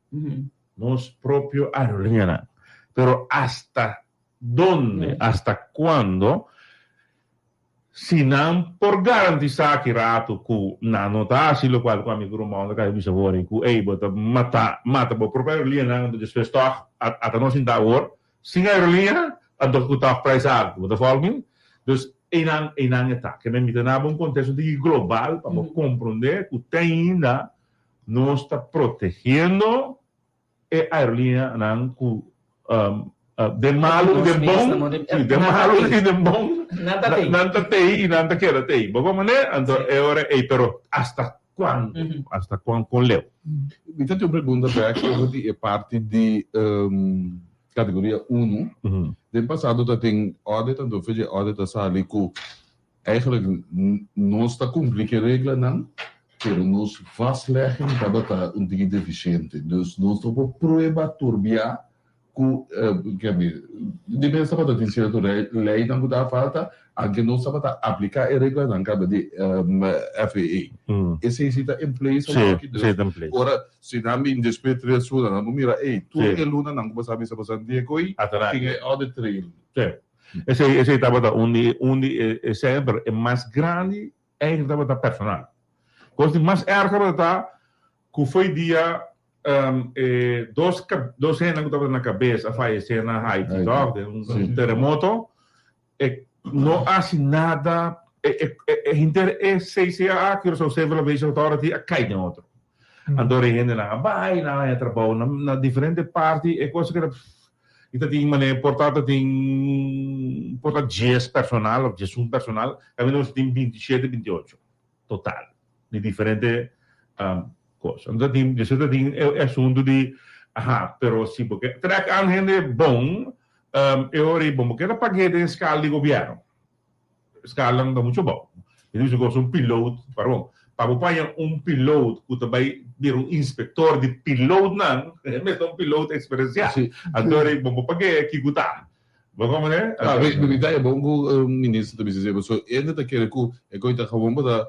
nos propio aerolinianan. Pero asta donde, asta kuando, si nan por garantisá ki ratu ku nan no ta hasi lokual ku ami ku Romualdo ta kaba bisa wor ei ku ei bo ta mata mata bo propio aerolinianan anto despues tòg ata nos sinta awor Sin aerolínea, anto ku ta prijs altu. Bo ta folg mi? Dus einan, einan e ta. Ke men mi ta naba un konteksto diki global pa bo komprondé ku te ainda nos ta protegiendo e aerolíneanan ku den malu i den bon, si, den malu i den bon, nan ta tei i nan ta keda tei. Bo komprendé? Anto e ora ei, pero asta Cuando? Hasta cuan con leu? Mi ta tin un pregunta bek over di e parti di categoria uno. Den pasado ta tin audit anto fe dje audit a sali cu eigenlijk nos ta cumpli cu e reglanan pero nos vastlegging tabata un tiki deficiente. Dus nos no por prueba turbia Ku di mes tabata tin sierto leinan ku ta falta, anke nos tabata apliká e reglanan kaba di FAA. Esei si ta in place awor aki. Sí, ta in place. Ora si nan bin despues tres luna nan por mira, ey, tur e lunanan ku bo sa bisa bo san Diego ei tin e audit trail. Sí. Esei esei tabata un di un di e sèn, pero e mas grandi eigenlijk tabata personal. Kos di mas erg tabata ta ku fo'i dia E dos dos hendenan ku tabata na kabes a fayesé na Haiti tòg den un teremoto. E no hasi nada e e e henter e CCAA, Curaçao Civil Aviation Authority, a kai den otro. Anto e hendenan a bai, nan a haña trabou na na diferente parti, e kos a keda i ta tin manera por ta ta tin por ta dies personal of diesun personal, kaminda nos tin bintishete, bintiocho total di diferente kos. Anto ta tin, despues ta tin e asuntu di aha, pero si bo ke trèk an hende bon, e ora ei bon bo keda pag'é den skal di gobièrnu. Skalan ta mucho bou. Mi ta bisa ku un piloot, pardon, pa bo paña un piloot ku ta bai bira un inspektor di pilootnan, e mester un piloot eksperensiá. Anto ri bo por pag'é kiko ta. Bo komprendé? Ah, mi ta e bon ku minister ta bisa esei, pasobra hende ta kere ku e koi ta gewoon bo ta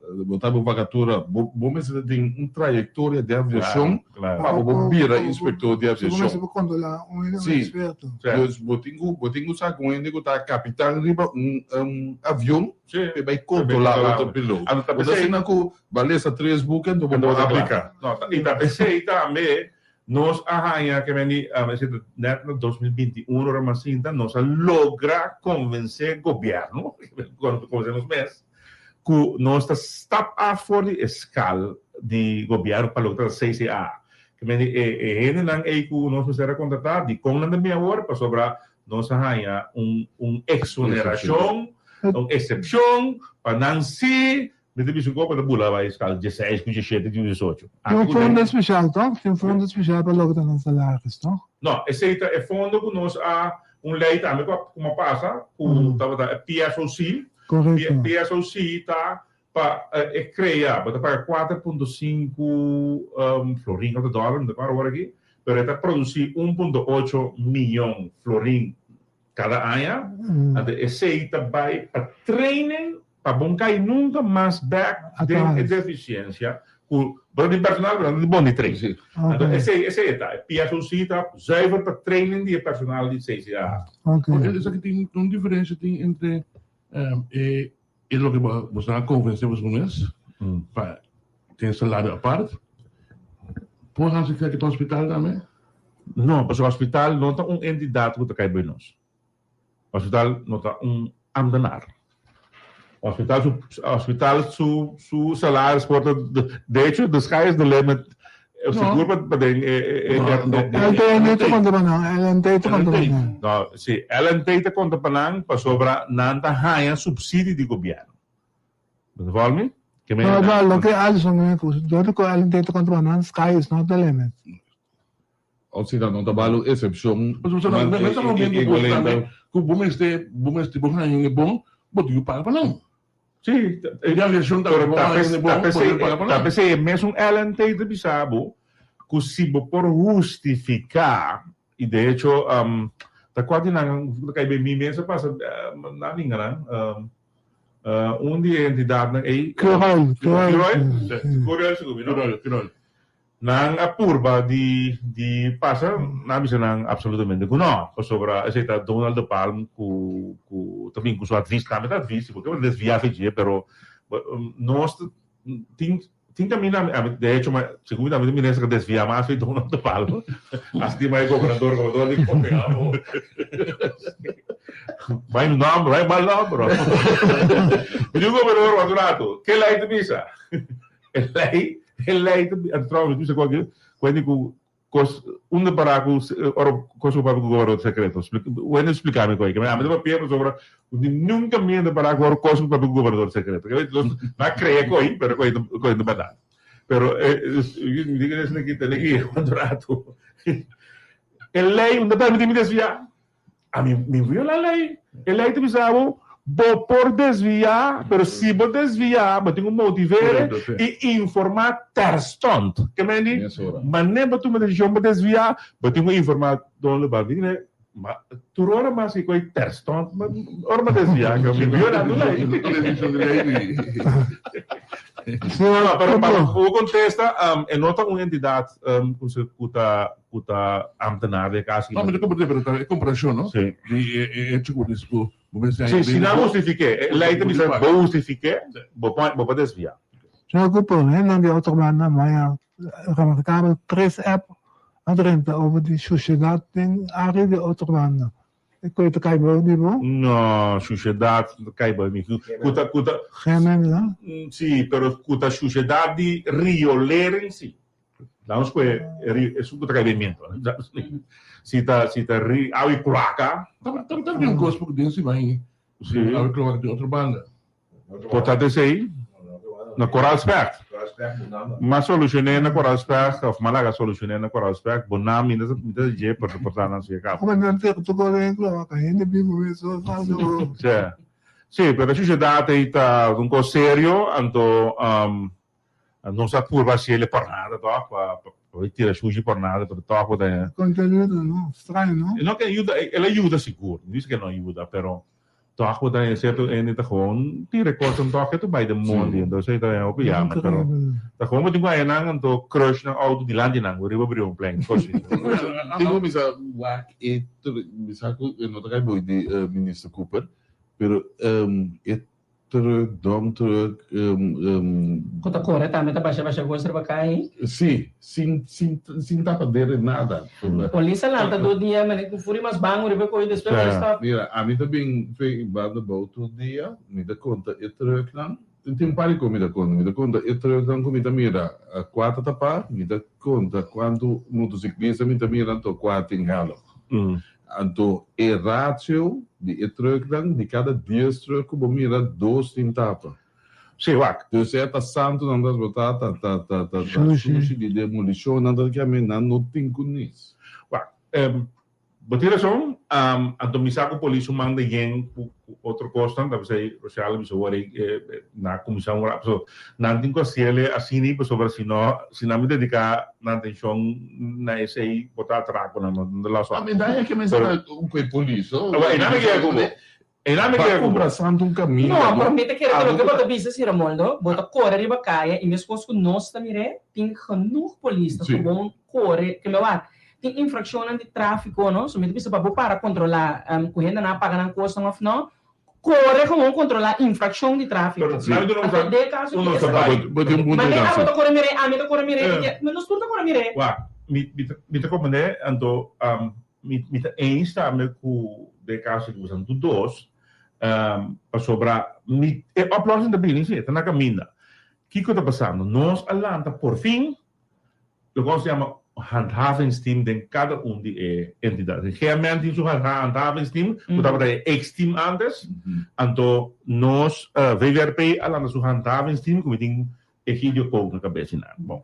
Bo ta bo vakatura, bo bo mester ta tin un trayektoria di aviashon pa bo por bira inspektor di Bo aviashon. mester por kontrolá un hende Sí. eksperto. Dus bo tin ku bo tin ku sa ku un hende ku ta kapitan riba un un avion Sí. pa e bai kontrolá otro piloto. Anto ta Bo ta p'esei asina ku bo a lesa tres buki anto bo Anto por bo ta kla. apliká. No, ta i ta p'esei tambe nos a haña ke men di esei ta nèt na 2021 ora mas sinta nos a logra konvensé gobièrnu, konvensé nos mes, ku nos ta stap af for di e skal di gobièrnu pa loke ta CCA. Ke men di e e hendenan ei ku nos mester a kontratá, dikon nan ta bin awor? Pasobra nos a haña un un eksonerashon, un eksepshon pa nan si mi ta bisa ku pa ta bula bai skal dieseis ku diesshete ku diesocho. Tin un fondo spesial tòg? Tin un fondo spesial pa loke ta nan salaris tòg? No, esei ta e fondo ku nos a un lei tambe ku a ku a pasa ku tabata e PSOC. Korekto. PSOC ta pa e krea, bo ta paga 4.5 florin òf ta dòler, mi ta kòrda awor aki, pero e ta produsí 1.8 miyon florin kada aña. Anto esei ta bai pa training Pa bon kai nunka mas bek den e defisiensia ku bo ta di personal pero no ta di bon di train. Anto esei esei e ta. E PSOC ta zuiver pa training di e personal di CCA. Esaki tin un diferensia tin entre e e loke bo bo a konvensé boso mes pa tin salario apart. Por hasi esaki pa hospital tambe? No, pasobra hospital no ta un entidat ku ta kai bai nos. Hospital no ta un ambtenaar. Hospital su hospital su su salaris por ta de hecho the sky is the limit sigur pa pa den e e e LTN ta konta pa nan, LNT ta konta pa nan. No, si LNT ta konta pa nan pasobra nan ta haña subsidie di gobièrnu. Bo ta follow me? Ke men No, no, loke Alison meen ku dor ku LNT ta konta pa nan sky is not the limit. Of si nan no ta bal un excepcion. Pasobra nan ta momento ku tambe ku bo mester bo mester bo haña un bon bo tin ku paga pa nan. Sí, E aviacion tambe bo haña un bon bo tin ku paga pa nan. Ta p'esei e mesun LNT ta bisa bo ku si bo por hustifiká i de hecho ta kua di nan ta kai ben mi mes a pasa nan ninga nan un di e entidatnan ei Curoil, Curoil, Curoil sigur mi no? Curoil, Curoil. Nan a purba di di pasa, nan a bisa nan absolutamente cu no, pasobra esey ta Donald de Palm cu cu ta bin cu su advies, tambe ta advies, si bo ke desvia fe dje, pero nos tin tin caminda, ami de hecho segun mi tambe ta minister cu desvia mas fe Donald de Palm, a stima e gobernador, gobernador di koke amo, bai nomber, bai mal nomber, mi di gobernador wak un rato, ke ley ta bisa? E lei, e lei ta bi, trouwens, mi bisa ku aki, wende ku kos, unda para ku ora kos ku papia ku gobernador sekreto? Wende splika mi ku aki. Ami ta papia pasobra mi nunka mi a para ku ora kos ku papia ku gobernador sekreto. Nos a krea ku ei, pero ku ei ku ei ta bèrdat. Pero mi di ku esaki tene ki un rato. E lei unda permiti mi desviá. Ami mi viola lei. E lei ta bisa bo, bo por desviá, pero si bo desviá, bo tin ku motiv'é i informá terstond. Ke men di, manera bo tuma desishon pa desviá, bo tin ku informá don lo bai. Ma tur ora mas ki koe terstond, ora bo desviá, mi viola tu lei. No, pero pa bo kontesta, e no ta un entidat ku ta ku ta ambtenaar den kas. No, mi ta komprendé, pero ta e komparashon, no? Sí. Di e e hecho ku dis ku bo mester Sí, si nan hustifik'é, e lei ta bisa bo hustifik'é, bo por bo por desviá. Señor Cooper, hendenan di otro banda maya remarkabel tres app a drenta over di shushedat den área di otro banda. E koe ta kai bou di bo? No, shushedat no ta kai bou di mi. Ku ta, ku ta. Gemen, no? Sí, pero ku ta shushedat di riolering sí. Lanos ku e esun ku ta kai den miento. Si ta, si ta ri, awa i kloaka. Tabata tin un kos ku den si bai awa i kloaka di otro banda. Por ta esei na Koraalsberg. M'a solushoné na Koraalsberg of m'a laga solushoné na Koraalsberg. Bo nan mi ta mi ta dje por por ta nan siga kaba. Como nan ta tocó den kloaka hende bibu mes so sa so. Sí. Sí, pero e shushedat ei ta un kos serio anto Nos a purba haciele por nada toch, pa pa tira shushi por nada, pero toch bo ta. Con te ayuda no? Straño no? No ke ayuda, el a yuda sigur, no dice ke no a yuda, pero toch bo ta haña cierto hende ta gewoon tira e cosnan toch ke ta bay den mondi, entonces ey ta haña hopi jammer, pero ta gewoon bo tin cu haña nan anto crush nan auto dilanti nan, riba Brionplein, cos así. Tin cu bisa wak e bisa cu e no ta cay boy di Minister Cooper, pero e Truck, dump truck, Ku ta kore tambe ta basha basha kos riba kai. Sí, sin sin sin tapadera nada. Polis a lanta dos dia mane ku furi mas bango riba e koe despues mane stop. Mira, ami ta bin fe banda bou tur dia, mi ta konta e trucknan, tin un par di kos mi ta konta, mi ta konta e trucknan ku mi ta mira kua ta tapá, mi ta konta kuantu motosiklista mi ta mira anto kua tin hèlm. Anto e ratio di e trucknan, di kada dies truck ku bo mira, dos tin tapa. Sí, wak. Dus e ta santu nan ta botá ta ta ta ta ta sushi di demolishon nan ta kiami nan no tin ku nis. Wak, bo tin rason, anto mi sa ku polis su manda yen ku otro kosnan, ta p'esei Rochelle a bisa wor ei nan a kuminsá un rap, so nan tin ku hasiel asina pasobra si no si nan mi dediká nan atenshon na esei bo ta atrako nan no ta laso. A mi da e ke mester un ku e polis oh. Awor einan mi kere ku bo einan mi kere ku bo. Ba kumpra santu un kaminda No, pero mi ta kere ku loke bo ta bisa si Ramoldo, bo ta kore riba kaya i meskos ku nos ta mir'é tin genoeg polis ta gewoon kore ke lo wak tin infrakshonnan di trafiko no, so mi ta bisa pa bo para kontrolá ku hendenan a paga nan kosnan òf no, Kore gewoon kontrolá infrakshon di tráfiko. Anto den e kaso ki esaki. Bo tin un punto Mane abo ta kore mir'é, ami ta kore mir'é, i ke, nos tur ta kore mir'é. Wak, mi mi ta mi ta komprendé, anto mi mi ta eens tambe ku den e kaso ki boso tur dos, pasobra mi e oplossing ta bini si, e ta na kaminda. Kiko ta pasando? Nos a lanta porfin Loke nos yama handhavingsteam den kada un di e entidat. GMN tin su handhavingsteam, ku tabata e X-team antes. Anto nos VVRP a lanta su handhavingsteam ku mi tin Egidio Kook na kabes di nan. Bon,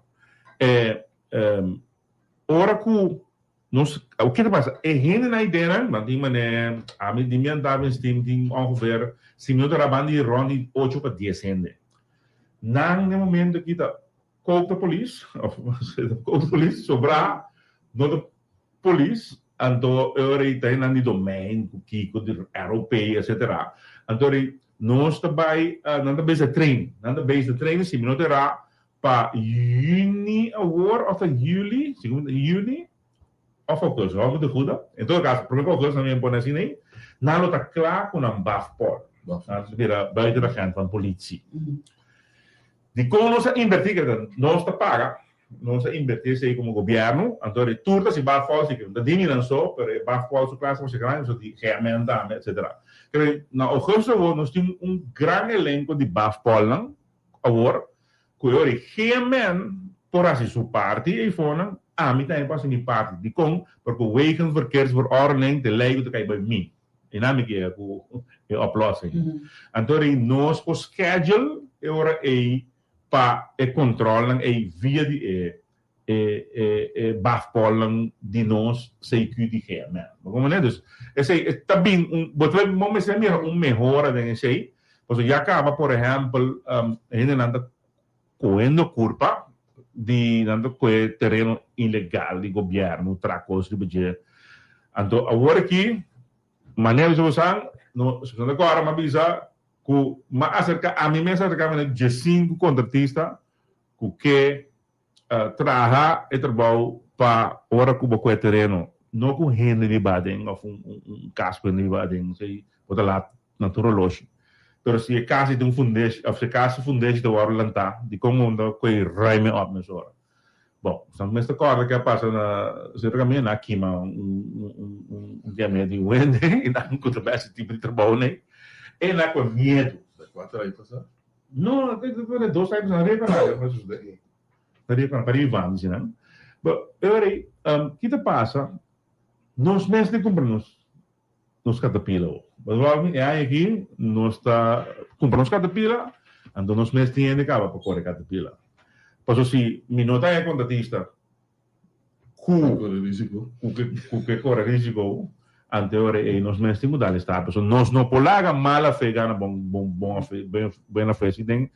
ora ku nos, ke ta pasa? E hendenan ei den nan tin manera, ami di mi handhavingsteam tin ongeveer, si mi no ta rabandi, rond di ocho pa dies hende. Nan den momento aki ta Kook ta polis, of kook ta polis, sobrá no ta polis, anto e ora ei ta hendenan di domein ku kiko, di ROP, etcetera. Anto ora ei nos ta bai, nan ta bezig train, nan ta bezig train, si mi no ta erá pa yüni awor of ta yüli, segun mi ta yüni of augustus, hou mi ta guda. En todo kaso, prome ku augustus nan mi pone asina ei, nan lo ta kla ku nan bafpol, nan ta bira buitenagent van politie. Dikon nos a invertí? Keda nos ta paga, nos a invertí esei komo gobièrnu, anto di tur ta si bafòl si ke no ta di mi nan so, pero e bafòl su klase masha grandi, pasobra di GMN tambe etsetera. Keda na ougùstus awor nos tin un gran elenko di bafòlnan awor ku e ora e GMN por hasi su parti eifonan, ami tambe por hasi mi parti. Dikon? Porque Wegenverkeersverordening ta e lei ku ta kai bai mi. E nan mi kere ku e oplossing. Anto di nos por schedule e ora ei pa e controlnan ei via di e e e e bafpolnan di nos CQ di GMN. Bo comprende? Dus esei e ta bin un bo ta bo mester mira un mehora den esei pasobra ya caba por ehempel hendenan ta cohendo curpa di nan ta cohe tereno ilegal di gobierno tra cos riba dje. Anto awor aki manera bisa bosan no si bosan ta cora mi a bisa cu mi a acerca ami mes a acerca mi na diesinku contratista cu ke traha e trabou pa ora cu bo cohe tereno no cu hende biba aden of un cas cu hende biba aden bo ta laat na tur oloshi. Pero si e cas ei tin un fundeshi of si e cas su fundeshi ta wòrdu lantá, dikon bo no ta kohe ruime op mesora? Bon, nos mester kòrda ke a pasa na sierto kaminda, nan a kima un diamé di un hende i nan ku ta bai hasi tipo di trabou nei. E nan a kue miedu. Kuater aña pasá? No, dos aña pasá, nan repará loke a susedé. Nan repará, pa riba banda si nan. Bo, e ora ei, ki ta pasa? Nos mes tin kumpra nos nos katapila awor. Pasobra e aña aki nos ta kumpra nos katapila, anto nos mes tin hende kaba pa kore katapila. Pasobra si mi no ta e kontratista ku ku ke kore risiko, anto e ora ei nos mes tin ku dal e stap. Pasobra nos no por laga mala fe gana bon bon bon fe buena fe si den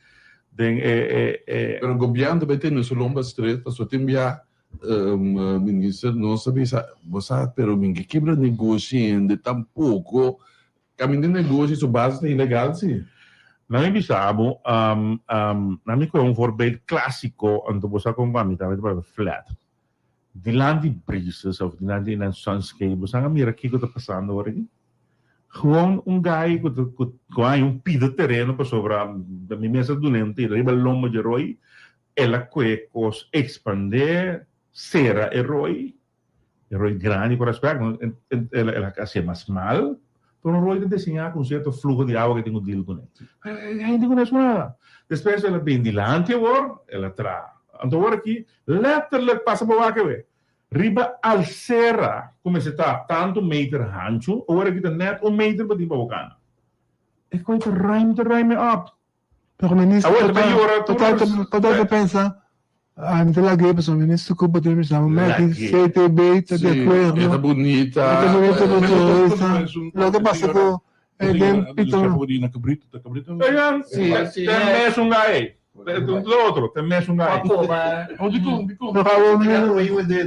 den e e. Pero gobièrnu ta bai tene su lomba stret pasobra tin bia Minister, nos a bisa, bo sa, pero mi ke kibra negoshi hende tampoco. Caminda negoshi su base ta ilegal si. Na mi bisa bo, na mi coge un voorbeeld clasico, anto bo sa con cu ami tambe ta papia flat. Dilanti Breezes of dilanti nan Sunscape, bo sa a mira kico ta pasando awor aki? Gewoon un guy cu ta cu a haña un pida tereno pasobra mi mes a dun'e un tiro riba lomba dje rooi, El a kue kos ekspandé, sera e roi, e roi grandi ku respèkt, el a hasié mas smal, pero un roi ta diseñá ku un sierto fluho di awa ku e tin ku dil kuné. E hende ku no es nada. Despues el a bin dilanti awor, el a traha. Anto awor aki, lèterlik pasa bo wak awe, riba alsera ku mester ta tantu meter hanchu, awor aki ta nèt un meter bo tin pa bo kana. E koi ta ruim ta ruim e òp. Pero minister total ta pensa ami ta lag'é pasobra minister Cooper tin bisa mi meki CTB ta di acuerdo. E ta bunita. E ta bunita pa turista. Loke pasa cu e den pito. Ten mesun gai. Lo otro, ten mesun gai. E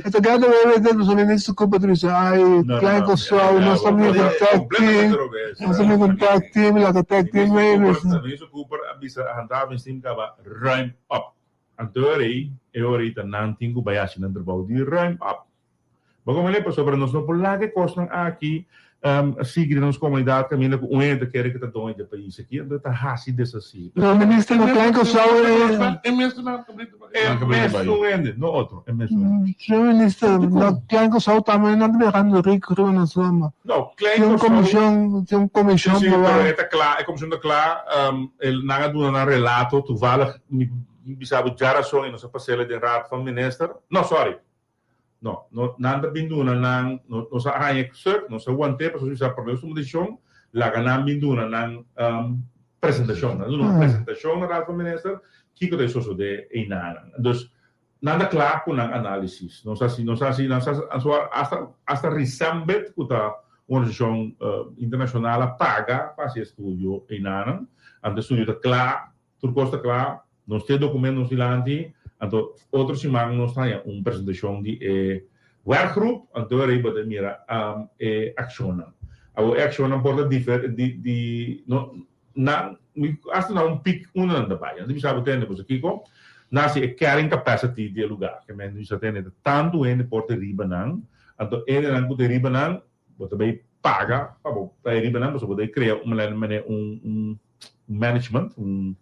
ta get away with it pasobra minister Cooper ta bisa ay Klein Kòrsou nos ta bin ku tag team nos ta bin ku tag team laga tag team wey bisa. Minister Cooper a bisa a handhaven team kaba ruim op. Anto e ora ei e ora ei ta nan tin ku bai hasi nan trabou di ruim op. Bo komprende? Pasobra nos no por laga e kosnan aki sigui den nos komunidat kaminda ku un hende ta kere ku ta doño di e pais aki, anto e ta hasi desasí. Pero minister no klein Kòrsou e. E mes nan kabrito bai. E mes un hende, no otro, e mes un hende. Señor minister, no klein Kòrsou tambe nan ta birando riku riba nos lama. No, klein Kòrsou. Tin un komishon, tin un komishon Sí, sí, pero e ta kla, e komishon ta kla, nan a duna nan relato, toevallig mi bisa bo djarason i nos a pas'el den raad van minister, no sorry, No, no, nan ta bin duna nan, no, nos a haña e stuk, nos a want'é, pasobra nos a promé nos tuma desishon, laga nan bin duna nan presentashon. Nan duna un presentashon na Raad van Minister, kiko ta e sosodé einanan. Dus, nan ta kla ku nan análisis. Nos a hasi, nos a hasi, nos a hasi, hasta Risambit, ku ta un organisashon internashonal a paga pa hasi e estudio einanan. Anto e estudio ta kla, Tur kos ta kla, nos tin e dokument nos dilanti, anto otro siman nos ta haña un presentashon di e werkgroep, anto ariba ta mira e akshonnan. Awor e akshonnan por ta difer di di no nan mi asta na un pik unda nan ta bai. Nan ta bisa bo tende pasobra kiko nan hasi e carrying capacity di e lugar ke men bisa tende ta tantu hende por ta riba nan, anto hendenan ku ta riba nan bo ta bai paga pa bo ta riba nan pasobra bo ta krea un manera un un un management, un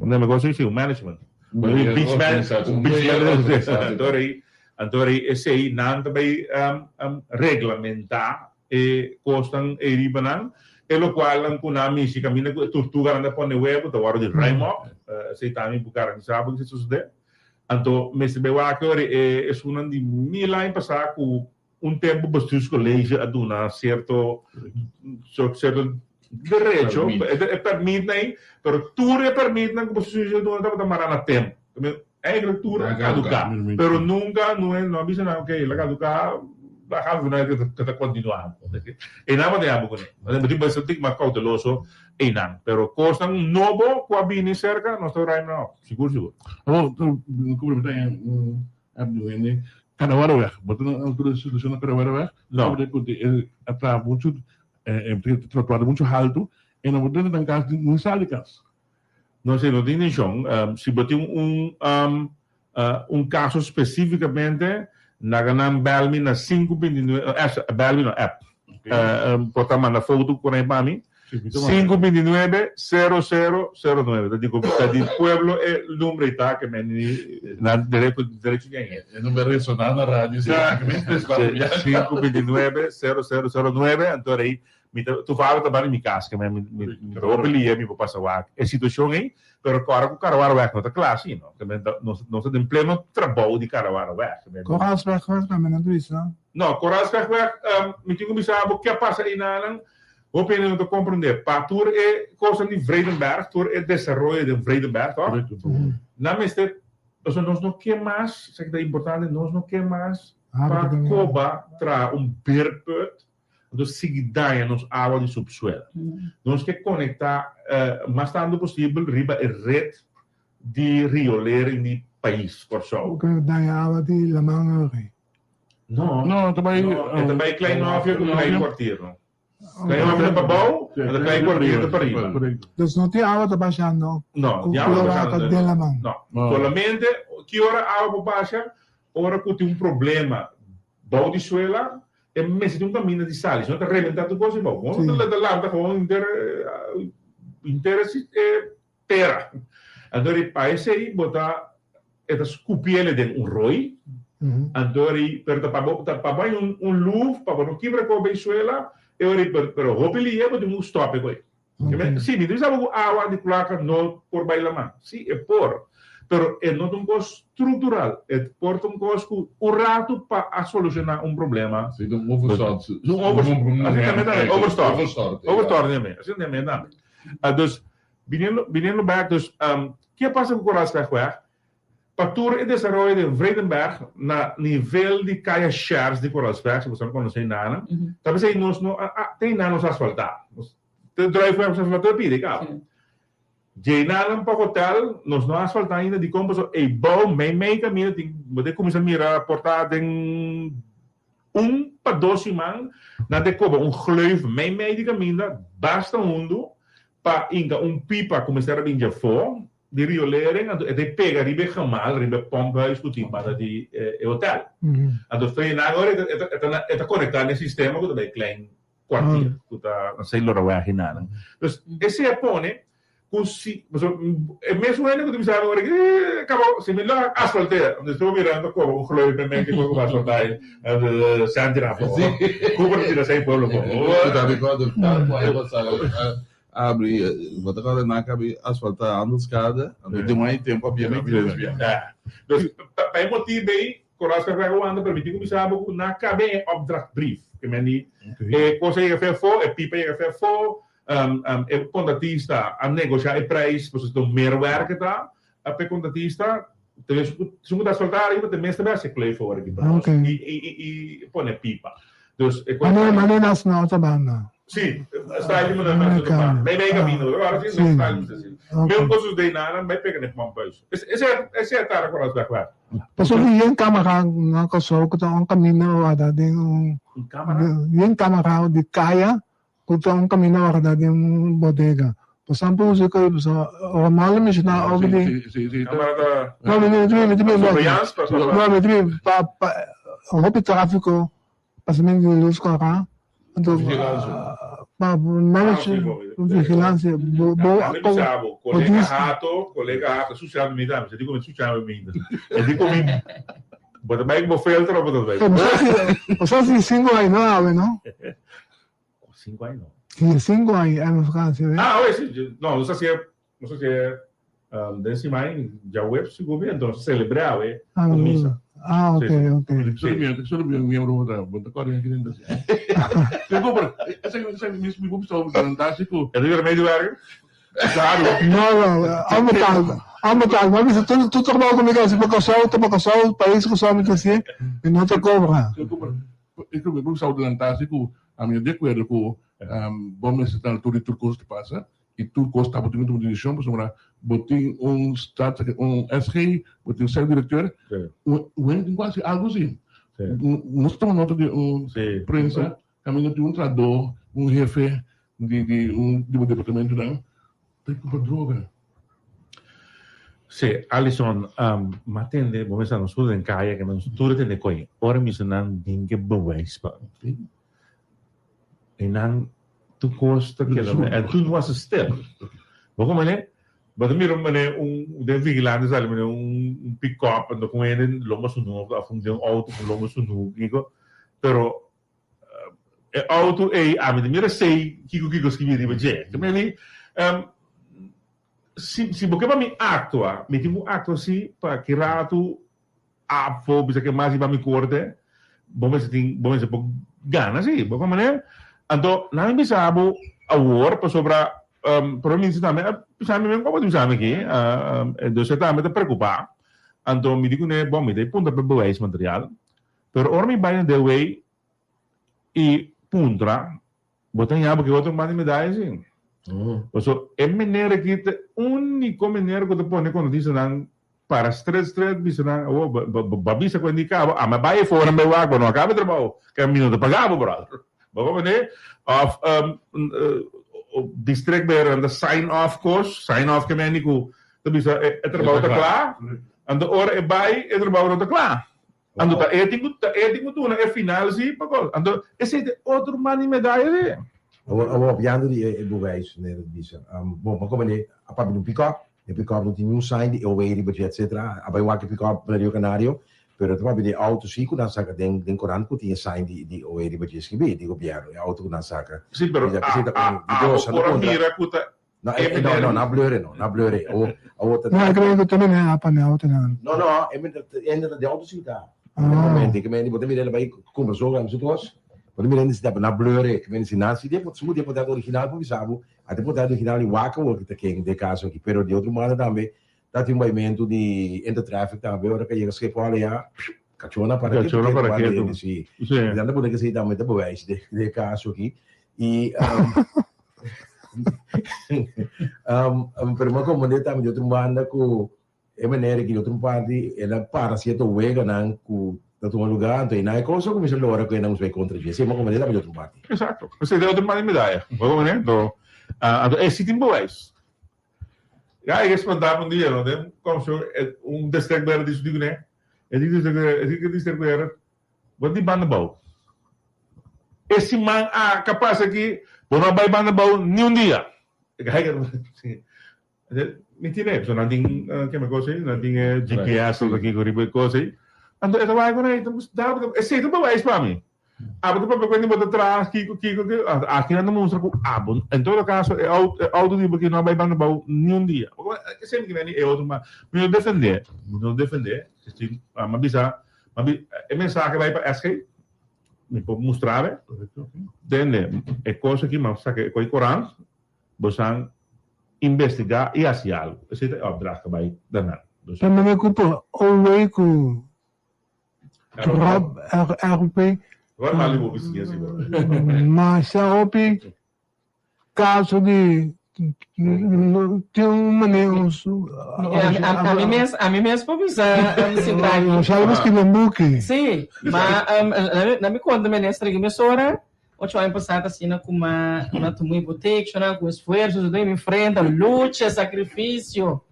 un negocio sí, un management. Un beach man, un beach management. Anto rei, anto rei esei nan ta bai um, um, reglamenta e kosnan e riba nan, e lokual nan ku nan mishi kaminda ku e tortuganan ta pone webo ta wòrdu di ruim op, esei tambe bo garantisa bo ku esei sosodé. Anto mester bai wak ora e esunnan di mil aña pasá ku Un tempu Bestuurscollege a duna cierto cierto derecho, e permitnan ei, pero tur e permitnan cu Bestuurscollege a duna tabata mara na tempo. Eigenlijk tur a caduca, pero nunca no no a bisa nan, ok, el a caduca, laga nos cu ta continua. Einan bo ta yama cune. Bo tin bo tin mas cauteloso einan, pero cosnan nobo cu a bini cerca nos ta ruim nan op, sigur sigur. Awor, Kadawareweg. Bo ta na altura di situashon na Kadawareweg? No. Ku e a traha muchu, e trotuar ta muchu haltu e no por drenta nan kas ni sali kas. No, si no tin intenshon. Si bo tin un un kaso spesífikamente, laga nan bèl mi na sinku binti nuebe, bèl mi no, app. Por ta manda foto ku nan pa mi. 529 0009 ta di ta di pueblo e number ei ta ke men nan derecho derecho di aña. E number resona na radio si 529 0009 anto rei mi ta toevallig ta banda mi kas ke men mi mi ta hopi lia mi por pasa wak e situacion ei pero kora ku Karawaraweg no ta kla asi no ke men ta nos nos ta den pleno trabou di Karawaraweg ke men Koraalsweg wes tambe no ta bisa. No Koraalsweg weg mi tin ku bisa bo ke a pasa einanan. Hopi hende no ta komprendé. Pa tur e kosnan di Vredenberg, tur e desaroyo den Vredenberg, tòg? Nan mester, pasobra nos no ke mas, esaki ta importante, nos no ke mas pa koba traha un beerput, anto sigui daña nos awa di subsuelo. Nos ke konektá mas tantu posibel riba e ret di riolering di pais Kòrsou. Bo ke daña awa di laman ori? No, No, ta bai, no, e ta bai Klein Nofio ku Klein Kwartier, no? Klein Nofio ta pa bou, en ta Klein Kwartier ta pa riba. Dus no tin awa ta bashando No, ku tin awa ta kloaka bashando. den laman? No, solamente ki ora awa por basha? Ora ku tin un problema bou di suela, e mester tin un kaminda di sali, si no ta rebenta tur kos abou. Bo no ta lanta gewoon henter henter e tera. Anto di pa esei bo ta e ta skupiele den un roi, anto di pero ta pa bo ta pa bo hay un un luf pa bo no kibra koe bay suela, e ora di pero hopi lia bo tin ku stop e koe. Si mi ta bisa bo ku awa di kloaka no por bay laman, si e por, pero e no ta un kos struktural, e por ta un kos ku un ratu pa a solushoná un problema. Si ta un overstort. Un overstort, overstort, overstort, asina tambe. Dus Biniendo, biniendo bek, dus, ke a pasa ku Koraalswegweg? Pa tur e desaroyo den Vredenberg na nivel di kaya Shers di Koraalsweg, si boso no konosé einan, ta p'esei nos no a, a, te einan nos a asfaltá. Nos te druifweg nos asfaltá te pidi kaba. Dje einanan pa hotel nos no a asfaltá ainda, dikon? Pasobra eibou mei mei kaminda tin, bo ta kuminsá mira por ta den un pa dos siman nan ta koba un gleuf mei mei di kaminda basta hundu Pa inka un pipa ku mester a bin djafó di riolering, anto e ta e pega riba e gemal, riba e pomphuis ku tin banda di e hotel. Anto frenan ora e ta e ta e ta konektá na e sistema ku ta bai Klein Kwartier, ku ta na Sailorweg hinanan. Dus esei a pone ku si, pasobra e mesun hende ku ta bisa mi ora ki kaba si mi lo asfaltea, anto estoy mirando koba un gleuf men men kiko ku bo asfaltá ei, Santi na afó. Cooper ta tira sei pueblo afó. Ta recordo tanto aña pasado abri bo ta corda nan a asfalta Handelskade anto den un aña tempo a bia mi tres bia. Dus pa e motibu ei Coral Café a wanta permiti ku bisa bo ku nan a kabe e opdrachtbrief ke men di e kos a yega fe afó e pipa a yega fe afó e kontratista a negosha e prijs pasobra ta un meerwerk e ta pa e kontratista te mes ku esun ku ta asfaltá ariba te mes ta bai hasi klei for aki pa nos i i pone pipa dus e Mane mane nas na otro banda. Si, style di mane nas otro banda. Mei mei camino, pero ahora si no style mester si. Meu cosas de nada, mei pega ne pampa eso. Ese ese e tara coraz weg weg. Pasobra yen camara na Kòrsou ku ta un kaminda warda den un Un camara? Yen camara di kaya Ku ta un kaminda warda den un bodega. Bo sa por usa e kos pasobra ora malo menshoná over di. No, mi mi mi no mi mi pa pa hopi tráfiko pasamento di lus kòrá anto pa manage vigilansia bo bo Kolega Hato, kolega Hato, sushá mi tambe, se di ku mi sushá mi ainda. E di ku mi bo ta bai ku bo filter of bo ta bai. Bo sa si sinku aña no awe no? Cinco años no. Sí, cinco años en vakantie. ¿ve? Ah, oye, sí. No, nos hacía, nos hacía um, den siman djaweps sigur mi, entonces celebrá we Ah, con misa. ah, ok, Sí, sí. ok. Solo mi, solo mi miembro bota, bota corre aquí dentro. Tengo por, ese ese mi mi gusto fantástico. E di remedio werk? Claro. No, no, allemaal, allemaal. Maar bisa, tu, tu trabalho comigo assim, para Kòrsou, ta pa Kòrsou, pais Kòrsou mi ta hasié, mi no ta cobra. E ku mi sa adelantá si ku ami no di akuerdo ku bo mester ta altura di tur kos ta pasa i tur kos ta bo tin ku tuma desishon pasobra bo tin un staat un SG bo tin un sec direkteur un hende tin ku hasi algu si nos ta tuma nota di un prensa kaminda tin un trahadó un hefe di di un di bo departamentonan ta kumpra droga. Sí, Alison, m'a tende, bo mester nos tur den kaya, ke nos tur a tende koe. Ora mi sa nan bin ke bewijs pa mi. I nan Tur kos ta keda en tur no a stil. Bo komprende? Bo ta mira manera un den vigilante sali manera un pick-up anto ku hende lomba sunu of den un auto ku lomba sunu kiko pero e auto ei ami ta mira esei kiko kiko skibi riba dje. Te meni si si bo ke pa mi aktua mi tin ku aktua si pa ki ratu Afo bisa ke mas riba mi korte, bo mester tin, bo mester por gana si, bo komprende? Anto nan a bisa bo awor pasobra Prome Minister tambe a bisa mi men komo ta bisa mi aki, dus e tambe ta preocupa. Anto mi di kuné, bon mi ta puntra pa bewijsmateriaal, pero ora mi bai na DOW i puntra, Bo ta ña bo ke otro man di medaya si. Paso e meneer aki ta e unico meneer ku ta pone konotisianan para stret stret bisa nan awo bo a bisa ku e kaba ami a bai afora mi bai wak bo no a kaba e trabou ke mi no ta paga bo brother. Bo comprende? Of district beheerder nan ta sign off kos, sign off ke meni ku ta bisa e trabou ta kla, anto ora e bai e trabou no ta kla. Anto ta e tin ku ta e tin ku duna e final si pa gol. Anto esei ta e otro man di medaya si. Awor awor papiando di e bewijs meneer ta bisa bon pa komende a papia di un pick-up e pick-up no tin niun sign di OW riba dje etcetera a bai wak e pick-up na Rio Canario pero ta papia di e auto si ku nan saka den den korant ku tin e sign di di OW riba dje skibi di gobierno e auto ku nan saka Si pero a a a a abo por a mira ku ta No, e, e, no, no, na blur no, na blur. O, o, ta, No, ik creo que también é apa ne auto nan. No, no, e men ende de auto sita. Ah. Momento que men bote mire bai compra so gam su kos. Bote mire ende sita na blur, que men si na si de pot su de pot original por bisabu, a de pot original i waka wo que ken de caso aqui, pero de otro mano tambe dat un movimento di intertraffic tambe ora que llega Schiphol ya cachona para Cachona para ketu. Sí. Sí. Dan de poner que sí tambe te bewijs de de caso aqui. Y um, pero me comprende tambe di otro banda cu e manera ki di otro parti el a para cierto weganan cu ta tuma lugar, anto e nan e cosa cuminsa lora cu e nan bay contra dje. Sí, me comprende tambe di otro parti. Exacto. Esei ta otro banda di medaya. Bo comprende? Anto, anto e si tin bewijs. Ya e spantá un dia, no? Den komishon, un districtbeheerder diskutí kuné. E di districtbeheerder, e di districtbeheerder, Bo di banda bou. E siman a kapas aki bo no a bai banda bou ni un dia. Mi tine, pasobra nan tin keme kos ei, nan tin e GPS of kiko riba e kos ei. Anto e ta bai ku nan, esei ta bewijs pa mi. Abo ta papia ku hende bo ta traha kiko kiko kiko, aki nan ta mustra ku abo en todo kaso e auto di bo aki no a bai banda bou ni un dia. Esei mi kere ni e otro ma mi no defende, mi no defende, mi a bisa Ma e mensahe bai pa SG, mi por mustra'e. Tende, e kos aki m'a saka e koi korant, bosan investigá i hasi algu. Esei ta e opdracht ku a bai da nan. Tambe mi ku por OW ku drop RP. Masha hopi Caso di tin un manera un Ami mes, ami mes por bisa sinta aki. Nos algo skibi un buki. Sí, ma na mi konta minister aki mesora ocho aña pasá ta asina ku ma ma tuma hipotekshonnan ku esfuerso su mi enfrenta lucha, sakrifisio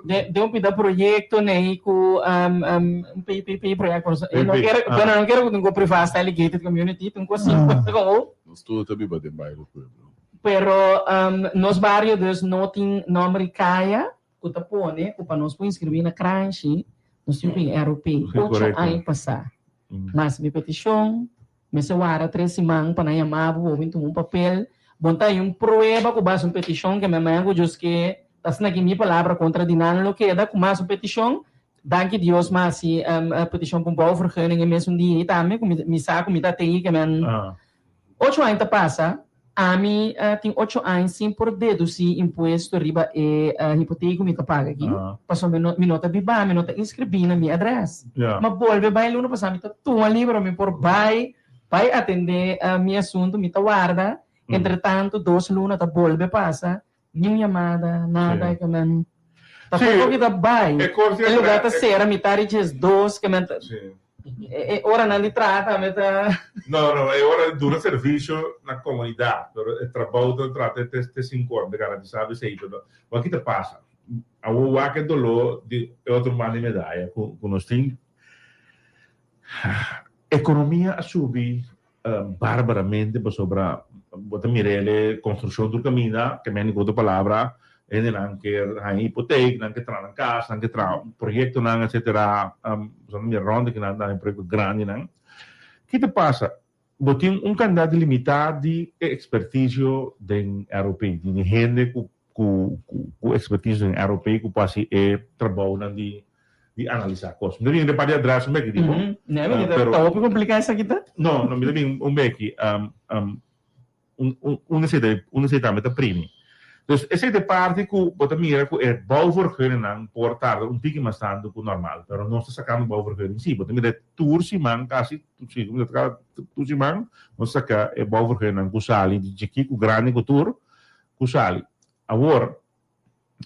den un pida proyekto nei ku un PPP proyekto no kere bueno no kere ku tin ku privá style gated community tin ku asina komo. Nos tur ta biba den bario pueblo. Pero nos bario dus no tin nomber di kaya ku ta pone ku pa nos por inskribí na Kranshi nos tin ku bin ROP. Ocho aña pasá. Mas mi petishon mester wara tres siman pa nan yama bo bo bin tuma un papel. Bon ta hay un prueba ku basa un petishon ke mi a manda ku djos ke ta asina ki mi palabra kontra di nan lo keda ku mas un petishon. Danki Dios mi a hasi petishon pa un bouwvergunning e mesun dia ei tambe ku mi sa ku mi ta tei ke men ocho aña ta pasa ami tin ocho aña sin por dedusí impuesto riba e hipotek ku mi ta paga aki pasobra mi no mi no ta biba mi no ta inskribí na mi adrès mi a bolbe bai luna pasá mi ta tuma libro mi por bai bai atendé mi asuntu mi ta warda entretanto dos luna ta bolbe pasa Ni un yamada, nada, ke men ta poko ki ta bai. E lugar ta sera mitad di 12, ke men ta e oranan di traha tambe ta. No, no, e ora di duna servisio na komunidat, pero e trabou ta trata te sinku ora, mi ta garantisá bo esei, pero wak ki ta pasa? Awor wak e doló di e otro man di medaya ku nos tin. Ekonomia a subi barbaramente pasobra. Bo ta mira el construccion tur caminda, ke men ku otro palabra, hendenan ke haña hipoteek, nan ke traha nan kas, nan ke traha proyectonan, etcetera. Bo ta mira rond aki nan ta haña proyecto grandinan. Ki ta pasa? Bo tin un kantidat limitá di e ekspertisio den ROP, di hende ku ku ku ekspertisio den ROP ku por hasi e trabounan di di analisá kos. Mi ta bin reparti adrès un beki di bo. Nee, mi ta ta hopi kompliká esaki ta? No, no, mi ta bin un beki. Un esei ta un esei tambe ta primi. Dus esei ta e parti ku bo ta mira ku e bouwvergunningnan por tarda un tiki mas tantu ku normal, pero nos ta sakando bouwvergunning si. Bo ta mira tur siman kasi, si mi ta tur siman nos ta saka e bouwvergunningnan ku sali di chikí ku grandi ku tur ku sali. Awor,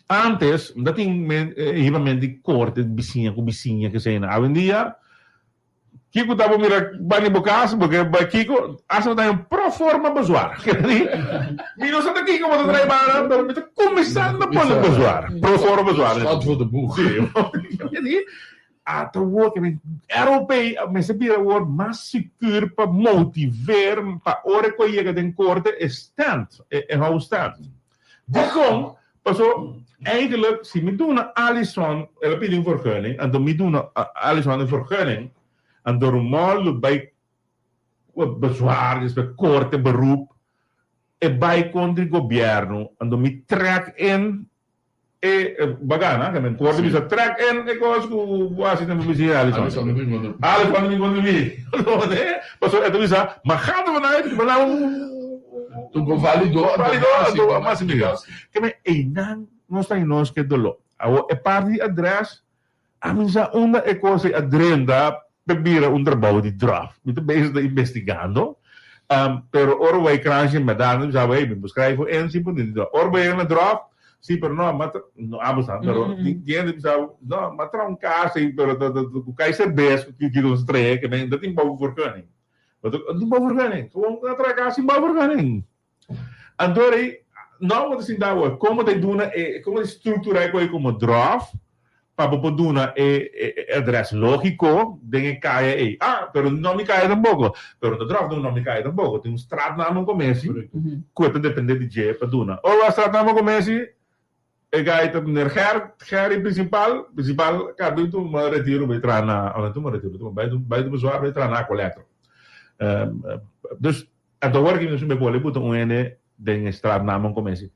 antes no ta tin hibament di korte bisiña ku bisiña kesei nan. Awendia Kiko ta bo mira bani bo kas, bo ke bai kiko, asta bo ta haña un pro forma bezwaar. Mi no sa ta kiko bo ta trae bana, pero mi ta kuminsando pone bezwaar. Pro forma bezwaar. Schot voor de boeg. Sí. Ata awor ke ROP mester bira awor mas sigur pa motiver pa ora ku a yega den korte e stand, e hou stand. Dikon? Paso eigenlijk si mi duna Alison, el a pidi un vergunning, anto mi duna Alison e vergunning, anto Rumol lo bai bezwaar, despues korte, beroep, e bai kontra e gobierno, anto mi trek in e bagana, ke men korte bisa trek in e kos ku bo hasi den bo bisiña Alison. Alison no bin kontra mi. Alison no bin kontra mi. Paso e ta bisa, ma gata bo na bo na un. Tu bo validó Validó anto mas mihó. Ke men einan nos ta nos ke doló. Awor e parti di adrès a mi sa unda e kos ei a drenta pe bira un trabou di draf. Mi ta bezig ta investigando pero ora bo bai kranshi en bèrdat mi bisa wey mi por skrijf un en si por di draf. Ora bo yega na draf si pero no ma no abo sa pero tin hende bisa no ma traha un kas ei pero ta ku kai serbes ku kiko nos ta trahe ke men ta tin bouwvergunning. Bo ta di bouwvergunning. Gewoon na traha cas sin bouwvergunning. Anto rei, no bo ta sinta awor, como ta duna e, como ta structura e koe como draf, pa bo por duna e, e adres logico den e caya ei. Ah, pero no mi caya tampoco. Pero no ta draf no mi caya tampoco. Tin un straatnaam comesi, cu e ta depende di dje pa duna. Ora straatnaam comesi, E gai ta meneer Ger, Gerry principal, principal kabi tuma retiro bai traha na, oh no tuma retiro, tuma bai bai tuma zwaar bai traha na Aqualectra. Dus anto awor aki mi ta bole buta un hende den e straatnamen komensi.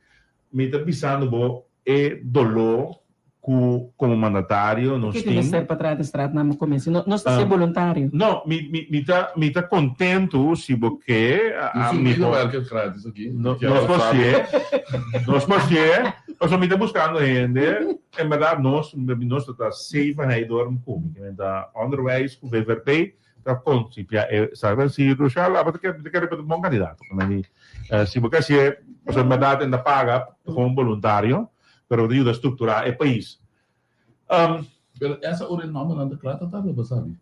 Mi ta bisando bo e doló ku komo mandatario nos Ke tin. tin mester pa traha den straatnamen komensi? No, nos ta ser boluntario. No, mi mi mi ta mi ta kontentu si bo ke a mi mi por. werk gratis aki. No, nos por hasié, nos por hasié, pasobra mi ta buskando hende, en bèrdat nos nos ta ta safe en hei dor ku mi, ke men ta onderwijs ku VVRP ta konsipia e sa si Rochelle abo ta kere mi ta kere bo ta un bon kandidato, ku men di si bo ke hasié, pasobra en bèrdat e ta paga komo boluntario, pero bo ta yuda strukturá e pais. Pero esa ora e nombernan ta kla ta tarda pa sabi.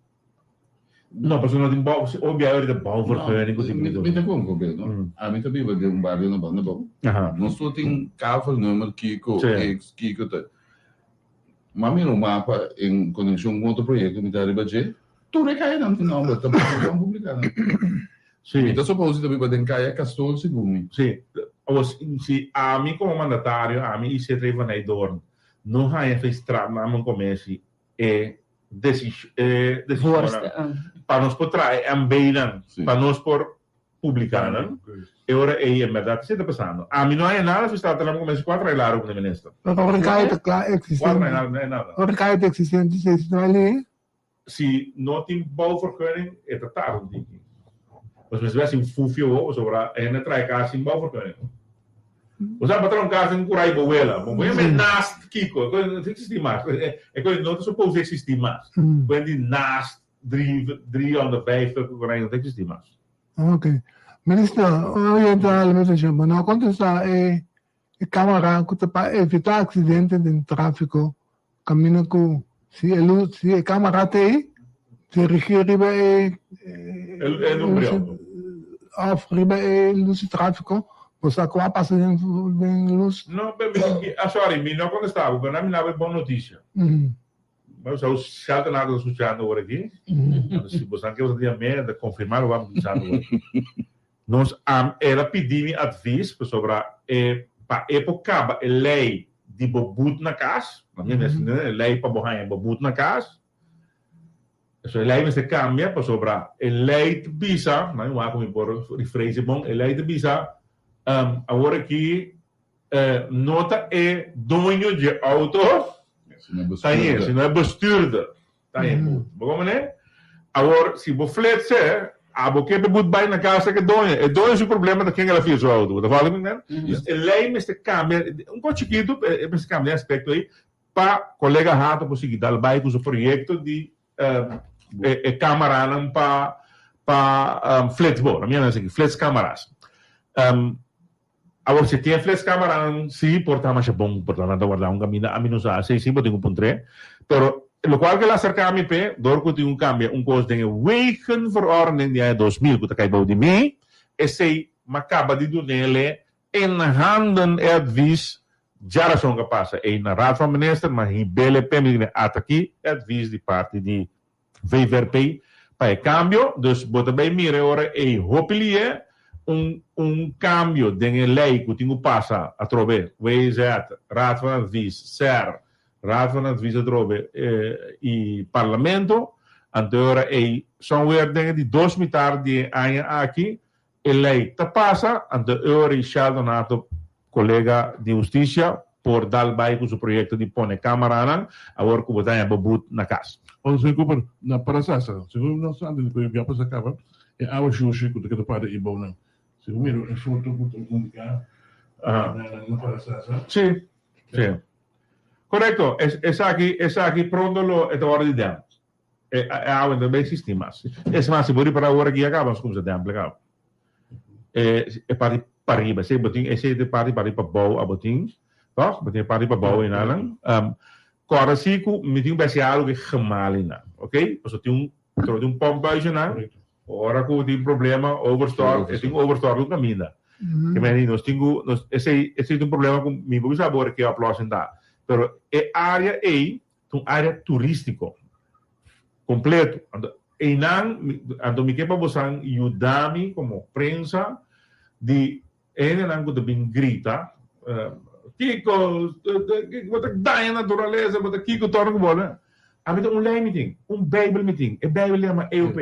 No, pasobra no tin bou, si obi a ora ta bouwvergunning ku tipo di Mi ta kon ku no. Ami ta biba den un bario na banda bou. Nos tur tin kavelnummer kiko, x, kiko ta. Ma mira un mapa en konekshon ku otro proyekto mi ta riba dje, tur e kayanan tin nomber, ta bon publiká nan. Mi ta supose ta biba den kaya Castool segun mi. Sí. Awor, si ami komo mandatario, ami i Cedric van Heydoorn, no haña festrá namen komesi e e desishonnan pa nos por traha e MBnan, pa nos por publiká nan, e ora ei en bèrdat esei ta pasando. Ami no haña nada festrá ta namen komesi kuater aña largu ku minister. Pero ora kaya ta kla Kuater aña largu no haña nada. Ora kaya ta eksistente, si no hay lei. Si no tin bouwvergunning, e ta tarda un tiki. Nos mester hasi un fufio awor pasobra e hende a traha e kas sin bouwvergunning. Bo sa, bo traha un kas den kurai bo wela, bo pone men naast kiko, e kos no ta eksistí mas. E kos no ta supos eksistí mas. Pone di naast drie, 350 kurai no ta eksistí mas. Ok. Minister, un oyente a hala mi atencion, bo no a contesta e camara cu ta pa evita accidente den trafico Caminda cu si e luz, si e camara ta ey, dirigi riba e E lumbre auto. Of riba e luz di trafico, bo sa cu a pasa den den luz. No, pero mi, ah sorry, mi no a contesta bo, pero na mi daba e bon noticia. Bo sa Shelton Alto ta scuchando awor aki? Si bo sa ke bo ta di a mi, ta confirma loke bo a bisa awor aki. Nos a el a pidi mi advis pasobra e pa e por kaba e lei di bo but na kas, na mi mes e lei pa bo haña bo but na kas. So e lei mester kambia pasobra e lei ta bisa, na mi wak ku mi por rephrase e bon, e lei ta bisa awor aki no ta e doño dje outo ta hañ'é, sino e bestuurder ta hañ'é but. Bo komprende? Awor si bo fletse, abo ke pa e but bai na kasa ku e doño, e doño su problema ta ken el a fia su outo. Bo ta fòlta mi? Dus e lei mester kambia, un kos chikitu, e mester kambia den aspekto ei. Pa kolega Hato por sigui dal bai ku su proyekto di e kamaranan pa pa flitsbo, mi a mester aki, flitskamera's. Awor si tin e flitskameranan si por ta masha bon, por ta nan ta warda un kaminda, ami no sa esei si bo tin ku puntr'é, pero lokual ku el a aserká mi p'e, dor ku tin ku kambia un kos den e wegenverordening di aña 2000 ku ta kai bou di mi, esei m'a kaba di dun'é In handen e advies djarason ka pasa ei na Raad van Minister, ma hibele p'e mi ata aki e advies di parti di VVRP pa e cambio. Dus bo ta bay mira e ora ei hopi lié un un cambio den e ley cu tin cu pasa atrobe WZ, Raad van Advies, ser, Raad van Advies atrobe y Parlamento. Anto e ora ei somewhere den e di dos mitar di e aña aki E lei ta pasa, anto e ora i Sheldon Hato, kolega di hustisia, por dal bai ku su proyekto di pone kamaranan awor ku bo ta haña bo but na kas. Ora señor Cooper na para sasa, segun nos antes di ku e bia pasa kaba, e awa shushi ku ta keda para e bounan. Segun mira e foto ku ta indiká na na para sasa. Sí, sí. Korekto, esaki esaki pronto lo e ta wòrdu di dèm. E awa no ta bay existi mas. Es mas, si bo ripara awor aki a caba, nos cuminsa dempla caba. E e parti pariba, esey bo tin, esey ta e parti parti pabou abo tin, toch? Bo tin e parti pabou enanan. Corda si cu mi tin un besi algo cu e gemaal einan, ok? Pasobra tin un, pasobra tin un pomphuis einan, ora cu tin problema, overstort, e tin overstort un caminda. Ke meni nos tin cu, nos, esey, esey ta un problema cu mi por bisa awor ke oplossing ta. Pero e area ey Ta un área turístiko kompleto. Anto einan, anto mi ke pa bosan yuda mi komo prensa di hendenan ku ta bin grita, Kiko, bo ta daña naturalesa, bo ta kiko torna ku bo. Ami ta un lei mi tin, un Beibel mi tin, e Beibel yama EOP.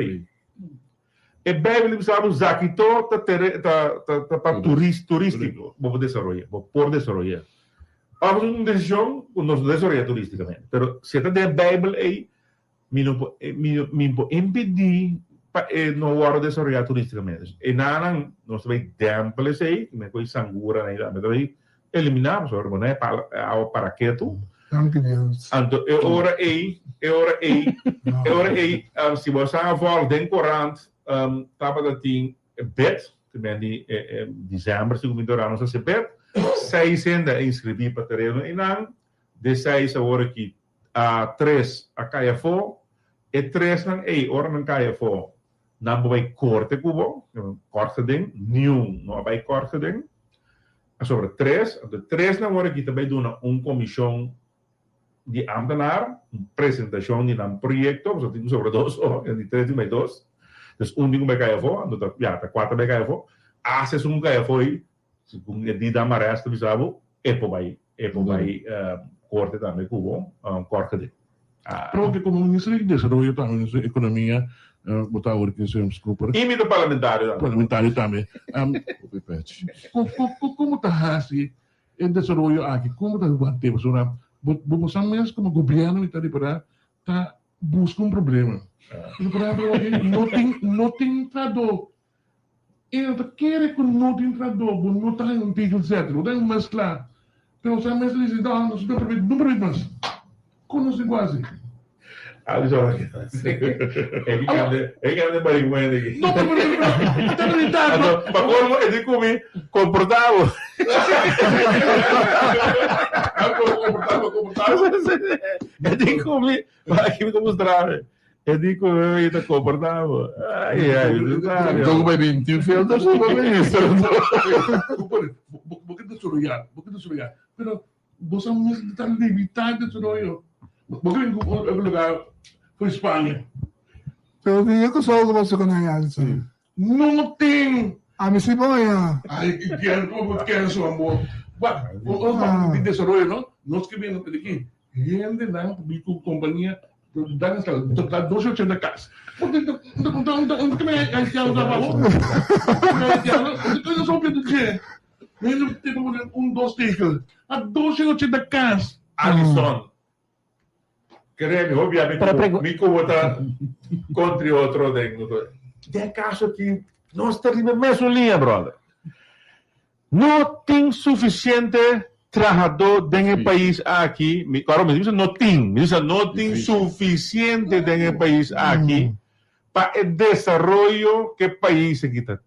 E Beibel bisa bo zakito ta tere ta ta ta pa turis turístiko bo por desaroy'é, bo por desaroy'é. Òf un desishon ku nos no desaroy'é turístikamente, pero si e ta den e Beibel ei, mi no por mi no mi por impidí pa e no wòrdu desaroyá turístikamente. E nanan nos ta bai dèmpel esei, mi a kohe sangura nan ei tambe ta bai eliminá pasobra bo no e pala e awa para ketu. Danki Dios. Anto e ora ei, e ora ei, e ora ei, si bo sa volg den korant, tabata tin bid, te men di december si ku mi dora nos hasi bid, seis hende a inscribi pa tereno einan, de seis awor aki a tres a kai afó, e tresnan ei ora nan kai afó nan bo bai korte ku bo, korte den, niun no a bai korte den. A sobra tres, anto tresnan ora aki ta bai duna un komishon di ámtenar un presentashon di nan proyekto, pasobra tin ku sobra dos o, di tres tin bai dos, dus un tin ku bai kai afó, anto ta ya ta kuater bai kai afó, asta esun ku kai afó ei, segun e di dam arèst ta bisa bo, e por bai e por bai korte tambe ku bo, kort geding. Pero ke komo minister di desaroyo tambe minister di ekonomia bo ta awor ki señor Cooper. I mi ta parlamentario tambe. Parlamentario tambe. Komo ta hasi e desaroyo aki? Komo ta want'é? Pasobra bo bo sa mes komo gobièrnu mi ta ripará ta buska un problema. Por ehempel aki no tin no tin trahadó. E no ta kere ku no tin trahadó, bo no ta haña un tegelzetter, bo ta haña un meskla. Pero sa mes ta disi, no, nos no permit, no permit mas. Kon nos tin ku hasi? Alison, e ki kende, e kende barigüen aki. No, pero, pero, pero, ta realidat, no. Anto, pa colmo, e di ku mi, komportá bo. Komportá bo, komportá bo. E di ku mi, aki mi ta mustra mi. E di ku mi ta komportá bo. Ai, ai, Enton ku bai bin tin filter so pa minister. Bo ke desaroyá, bo ke desaroyá, pero bo sa mes ta limitá e desaroyo. Bo ke bin ku un lugar for Spaña. Pero tin e ku sou ku bo su ku nan Alison. No tin. Ami si bo ya. Ay, ken como ken su amor. Wak, un un di desaroyo no, nos ke bini di ki hende nan bi ku kompania dan esta total dos ochenta kas. Un ke me haitiano trabaho. Haitiano, un so ke ke. Hende tipo un dos tegel. A dos ochenta kas. Alison. Kere mi hopi mi ku mi ku bo ta kontri otro den den kaso aki nos ta riba e mesun liña brother. No tin sufisiente trahadó den e pais aki, mi klaro mi bisa no tin, mi bisa no tin sufisiente den e pais aki pa e desaroyo ku e pais aki ta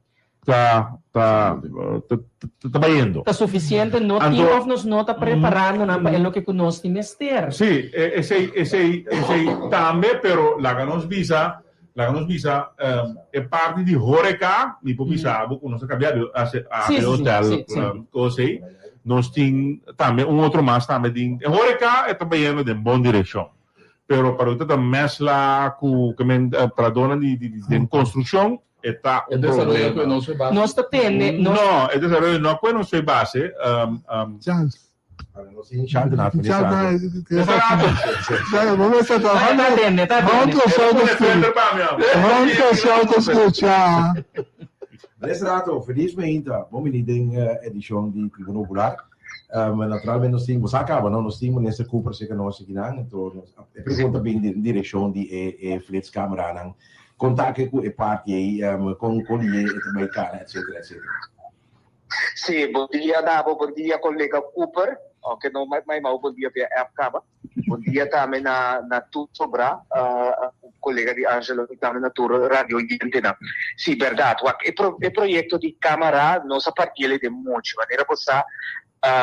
ta ta ta bayendo. Ta suficiente no tin of nos no ta preparando nan pa e loke cu nos tin mester. Sí, esey esey esey tambe pero laga nos bisa laga nos bisa e parti di horeca mi por bisa bo cu nos a cambia a hotel cos ey nos tin tambe un otro mas tambe den e horeca e ta bayendo den bon direccion pero pa loke ta mesla cu trahadornan di den construccion E ta un problema. Nos ta tende. No, e desaroyo no a kue nos base. Chance. Nos tin chance na feliz rato. Ta tende, ta tende. Ronco show ta scucha. Feliz rato, feliz mainta. Bon bini den edicion di Tribuna Popular. Naturalmente nos tin, bo sa caba no, nos tin Minister Cooper cerca nos akinan, enton nos e pregunta bin den direccion di e flitscameranan. Kon ta ke ku e parti ei, kon kon e e ta bai kana, etcetera, etcetera. Sí, bon dia Dabo, bon dia kolega Cooper, ounke no mai mau bon dia via app kaba. Bon dia tambe na na tur sobrá kolega di Angelo i tambe na tur radio oyentenan. Sí, bèrdat, wak e pro e proyekto di kámara nos a partiel den muchu. Manera bo sa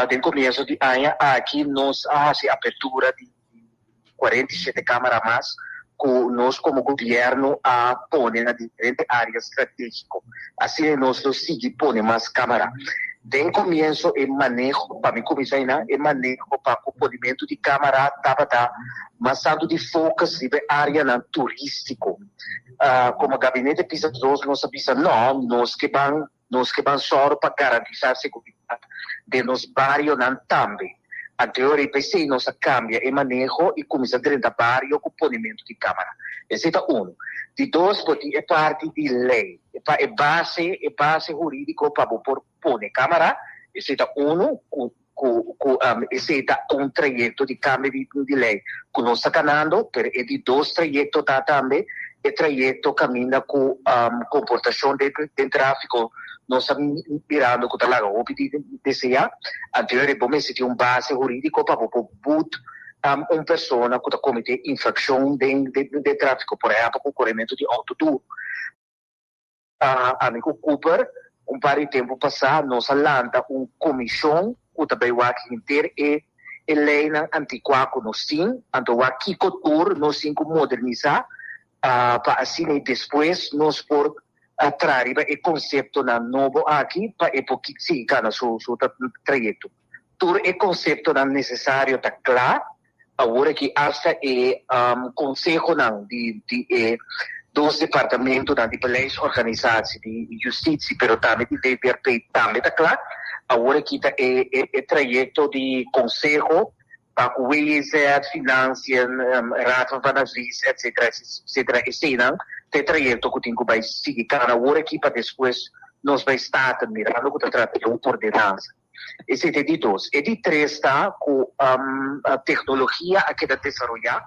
den komienso di aña aki nos a hasi apertura di 47 kámara mas ku nos komo gobièrnu a pone na diferente área stratégiko. Asina nos lo sigui pone mas kámara. Den komienso e maneho, pa mi kuminsá einan, e maneho pa ku ponimentu di kámara tabata mas tantu di focus riba e áreanan turístiko. Komo gabinete Pisas dos nos a bisa nò, nos ke ban Nos ke ban sòru pa garantisá seguridat den nos barionan tambe. Anterior i p'esei nos a kambia e maneho i kuminsá drenta bario ku ponimentu di kámara. Esei ta unu. Di dos, bo tin e parti di lei, pa e base, e base hurídiko pa bo por pone kámara. Esei ta unu ku ku ku esei ta un trayekto di kambio di di lei ku nos ta kanando, pero e di dos trayekto ta tambe e trayekto kaminda ku komportashon den den tráfiko nos ta mirando ku ta laga hopi di deseá. Anterior bo mester tin un base hurídiko pa bo por but un persona ku ta kometé infrakshon den den tráfiko, por ehèmpel ku korementu di outo duru. Ami ku Cooper un par di tempu pasá nos a lanta un komishon ku ta bai wak henter e e leinan antikuá ku nos tin, anto wak kiko tur nos tin ku modernisá pa asina i despues nos por traha riba e konseptonan nobo aki pa e por sigui kana su su trayekto. Tur e konseptonan nesesario ta kla, Awor aki asta e konsehonan di di e dos departamentonan di beleidsorganisatie di Justitie pero tambe di VVRP tambe ta kla. Awor aki ta e e trayekto di konseho pa ku WJZ, Financiën, Raad van Advies etcetera etcetera eseinan ta e trayekto ku tin ku bai sigui kana awor aki pa despues nos bai Staten mirando ku ta trata di un ordenansa. Esei ta e di dos. E di tres ta ku teknologia a keda desaroyá.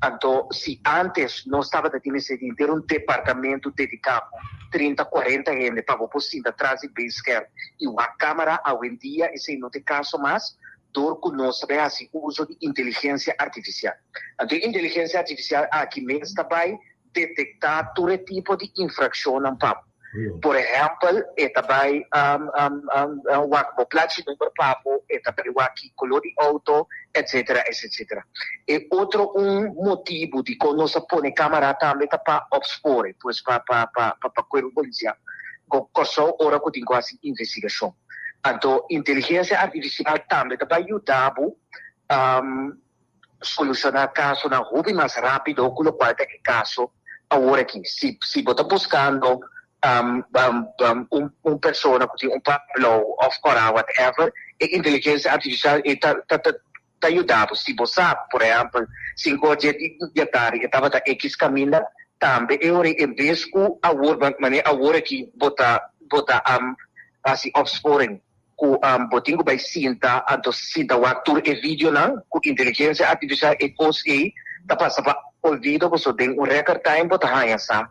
Anto si ántes nos tabata tin mester di henter un departamento dediká ku trinta, kuarenta hende pa bo por sinta tras di beeskerm i wak kámara, awendia esei no ta e kaso mas dor ku nos ta bai hasi uso di inteligensia artifisial. Anto e inteligensia artifisial aki mes ta bai detektá tur e tipo di infrakshonnan pa bo. Por ehèmpel, e ta bai wak bo plachi number pa bo, e ta bai wak ki koló di outo, etsetera, etsetera. E otro un motibu dikon nos a pone kámara tambe ta pa opsporen, pues pa pa pa pa kuerpo polisial. Kòrsou ora ku tin ku hasi investigashon. Anto inteligensia artifisial tambe ta bai yuda bo Solushoná kasonan hopi mas rápido ku lokual ta e kaso awor aki. Si si bo ta buskando um, um, um, un, un persona ku tin un pa blou òf kòrá whatever, e inteligensia artifisial e ta ta ta ta yuda bo. Si bo sa, por ehèmpel, sinku or dje di di atardi e tabata ekis kaminda, tambe e ora ei en bes ku awor, manera awor aki bo ta bo ta um hasi opsporing ku bo tin ku bai sinta anto sinta wak tur e videonan ku inteligensia artifisial e kos ei ta pasa pa olvido paso den un record time bo ta haña sa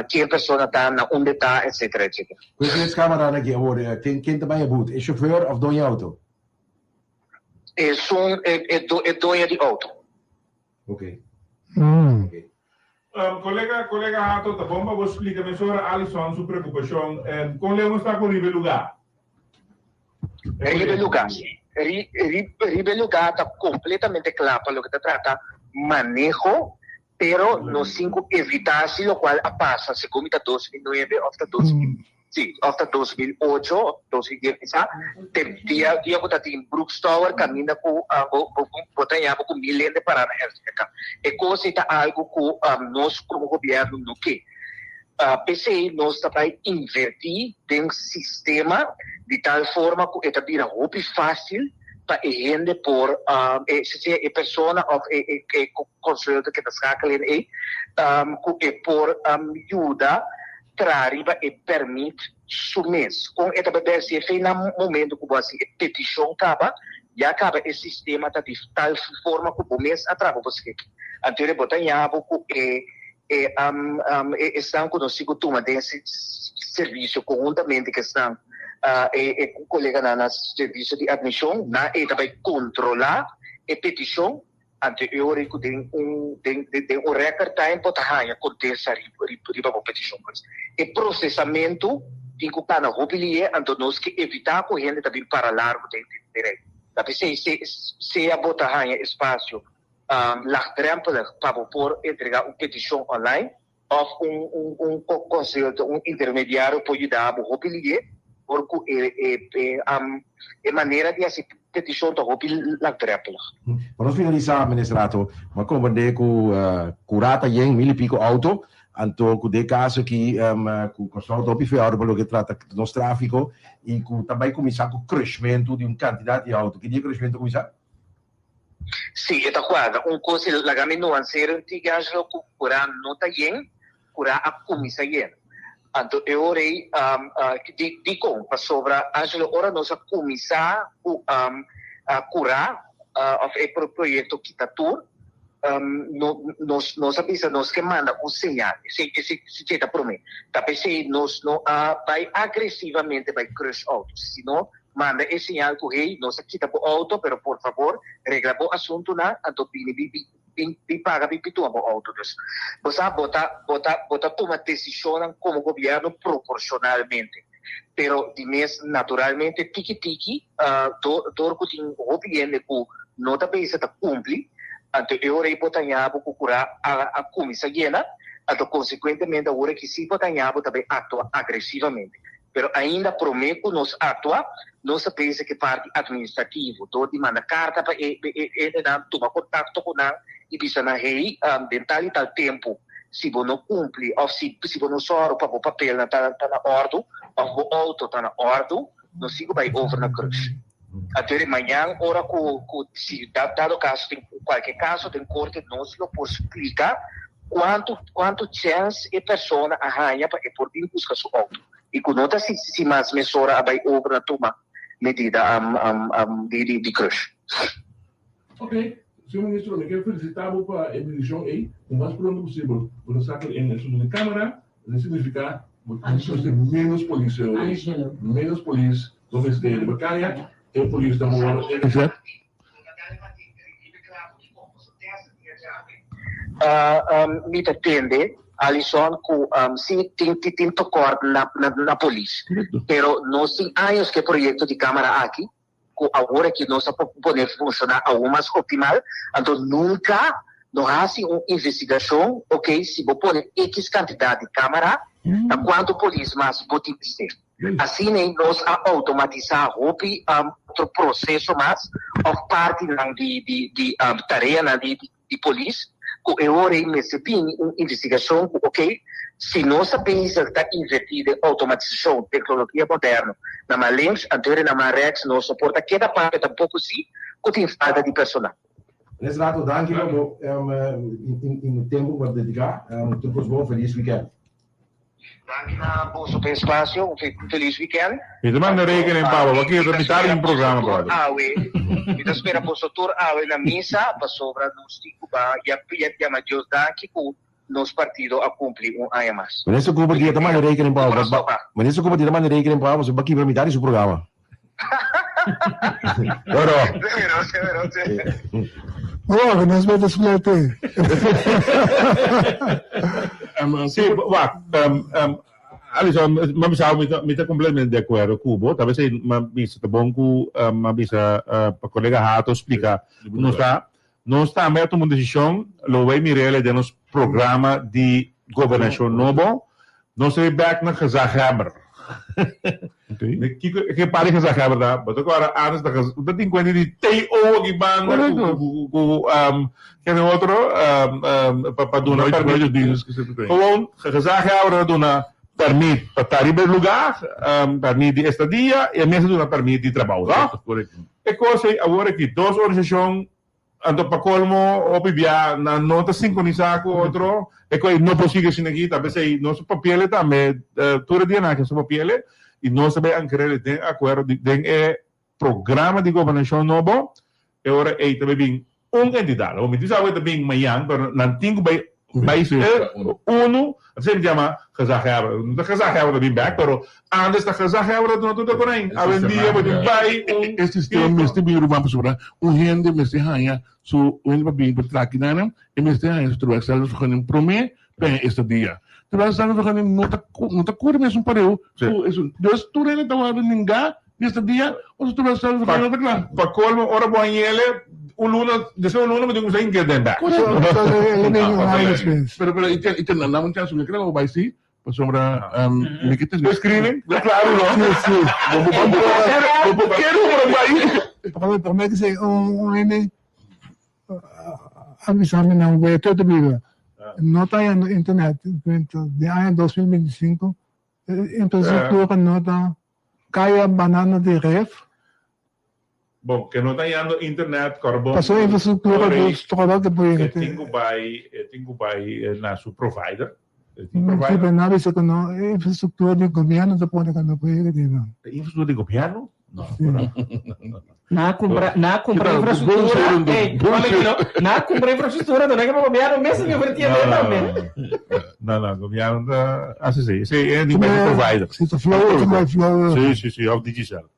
ken persona ta na unda ta etcetera etcetera. Ku e tres kameranan aki awor ken ken ta bai e but e shofer of doño auto? Esun e doño di auto. Ok. Mm. Um, colega, colega Hato, ta bon pa bo splica mesora Alison su preocupacion. Um, con leu nos ta cu riba e lugar? Riba e lugar. Riba e lugar ta completamente cla pa loke ta trata maneho, pero nos tin cu evita si locual a pasa segun mi ta 2009 of ta 2000. Sí, òf ta 2008, 2010 kisá, te dia dia ku ta tin Brooks Tower kaminda ku bo bo bo ta haña bo ku mil hende pará na RCK. E kos ei ta algu ku nos komo gobièrnu no ke. P'esei nos ta bai invertí den sistema di tal forma ku e ta bira hopi fásil pa e hende por e sea e persona òf e e konsultor ke ta skakel ei ku e por yuda Traha riba e pèrmit su mes. Kon e ta bebé si e fe na momento ku bo hasi e petishon kaba, ya kaba e sistema ta di tal forma ku bo mes a traha bo skeki. Anto bo ta ña bo ku e e esnan ku nos sigu tuma den servisio konhuntamente ku esnan e e koleganan na servisio di atmishon, nan e ta bai kontrolá e petishon. Anto e ora ei ku den un den den un record time bo ta haña kontesta riba bo petishon. Pues e prosesamentu tin ku kana hopi lihe, anto nos ke evitá ku hende ta bin para largu den den rei. Ta p'esei se sea bo ta haña espasio lagdrempelig pa bo por entregá un petishon online Òf un un un konsulto, un intermediario por yuda bo hopi lié por ku e e e e manera di hasi petishon ta hopi langdrempelig. Pa nos finalisá, Minister Rato, bo a komprendé ku kurá ta yen mil i piko outo, anto ku den kaso aki ku Kòrsou ta hopi fe outo pa loke trata nos tráfiko i ku ta bai kuminsá ku kreshmentu di un kantidat di outo. Ki dia kreshmentu a kuminsá? Sí, e ta cuadra. Un cos, laga mi nuancera un tiki, Angelo, cu cura no ta yen, cura a cuminsa yen. Anto e ora ei, di, dicon? Pasobra, Angelo, ora nos a cuminsa cu cura, of e proyecto Kita Tur, no, nos, nos a bisa nos ke manda un señal. Esey, esey si ta prome. Ta p'esey nos no a bay agresivamente bay crush autos, sino Manda e señal ku hey, nos a kita bo outo, pero por fabor regla bo asuntunan, anto bini bi bin bin paga bin pituma bo outo. Dus, bo sa, bo ta bo ta bo ta tuma desishonnan komo gobièrnu proporshonalmente. Pero di mes naturalmente tiki tiki, dor dor ku tin hopi hende ku no ta bisa ta kumpli, anto e ora ei bo ta haña bo ku kurá a a kuminsá yena, anto konsekuentemente awor aki si bo ta haña bo ta bai aktua agresivamente. Pero ainda promé ku nos aktua, nos ta pensa ku e parti administrativo, dor di manda karta pa e hendenan, tuma kontakto ku nan i bisa nan, hey, den tal i tal tempu, si bo no kumpli òf si si bo no sòru pa bo papelnan ta ta na òrdu òf bo outo ta na òrdu, nos tin ku bai over na krus. Anto di mañan ora ku ku si dado kaso tin kualke kaso den korte nos lo por splika kuantu kuantu chèns e persona a haña pa e por bin buska su outo i ku no ta si si mas mesora a bai over na tuma medida di di di krus. Ok, señor ministro, mi ke felisita bo pa e desishon ei. Ku mas pronto posibel bo ta saka e asuntu di kamera. Esei significa bo tin cu mester menos polis señor Menos polis lo mester riba caya, e polis ta mor e Exact. Mi ta tende, Alison, cu si tin tin tekort na na polis, pero nos tin años cu e proyecto di camara aki ku awor aki nos a pone funshoná aun mas optimal, anto nunka no hasi un investigashon, ok, si bo pone ekis kantidat di kamera, ta kuantu polis mas bo tin mester. Asina ei nos a outomatisá hopi otro proseso mas òf partinan di di di tareanan di di polis ku e ora ei mester bini un investigashon ku ok. Si nos ta bezig ta invertí den outomatisashon, teknologia moderno na man links, anto hende na man rèks nos no por ta keda papia tampoko si ku tin falta di personal. Nes rato danki pa bo tempu ku bo a dediká. Tur kos bon, felis wikènt. Danki na boso pa e espasio, un felis wikènt. Mi ta manda rekening pa bo, bo ta mitad di un programa brother. Mi ta spera boso tur awe na misa pasobra nos tin ku ba yama Dios danki ku nos partido a cumpli un aña mas. Minister Cooper di e ta manda rekening pa bo. Minister Cooper di ta manda rekening pa bo, pasobra bo a kibra mitad di su programa. Oro. Oh, nos beta splete. Sí, wak, Alison, m'a bisa mi ta, mi ta completamente de acuerdo cu bo. Tal vez m'a bisa ta bon cu m'a bisa pa colega Hato splica cu nos ta Nos tambe a tuma un desishon, lo bay mir'el den nos programa di gobernashon nobo, nos ta bay bek na gezaghebber. Kiko ke parti gezaghebber ta? Bo ta kòrda antes ta bo ta tin kuenta di TO aki banda ku ku ken e otro pa pa duna permit. Gewoon gezaghebber ta duna permit pa ta riba e lugar, permit di estadia i e mes ta duna permit di trabou, no? E kos ei awor aki dos organisashon anto pa kolmo hopi bia nan no ta sinkonisá ku otro e kos ei no por sigui asina aki ta p'esei nos a papiele tambe tur e dianan aki nos a papiele i nos ta bai ankerele den akuerdo den e programa di gobernashon nobo e ora ei ta bai bin un entidat. Awor mi tin sa ku e ta bin mañan, pero nan tin ku bai bai unu, asina mi ta yama gezaghebber. No ta gezaghebber ta bin bek, pero antes ta gezaghebber ta duna tur ta konai. Awendia bo tin bai un. E sistema mester bin ruman pasobra un hende mester haña su un hende pa bin pa traki nan, e mester haña su tewerkstellingsvergunning prome pa haña estadia. Tewerkstellingsvergunning no ta no ta kuri mesun pareu ku esun. Dus tur hende ta wòrdu ningá di estadia pasobra su tewerkstellingsvergunning no ta kla. Pa kolmo ora bo hañ'ele un luna despues un luna bo tin ku kuminsá inkeer den bèk. Pero pero i ten nan un chance mi kere bo bai si pasobra mi ke tene. Screening? Claro no. Si si. Bo bo kere bo bai. Prome ku si un hende a bisa mi nan wete ta biba no ta yendo internet den aña 2025 infrastructura no ta kaya banana di ref. Bon, ke no ta yendo internet kòrbon. Pasobra infrastructura ku stroba ke por yega te. E tin ku bai e tin ku bai na su provider. E tin provider. Si, pero nan a bisa ku no infrastructura di gobièrnu ta pone ku no por yega te nan. E infrastructura di gobièrnu? No, Na kumpra, na kumpra infrastruktura. Ey, na kumpra infrastruktura, no na ke pa gobièrnu mes ta invertí aden tambe. No, no, gobièrnu ta hasi si. Si, e di provider. Si ta flow, ta bai flow. Si, si, si, òf Digicel.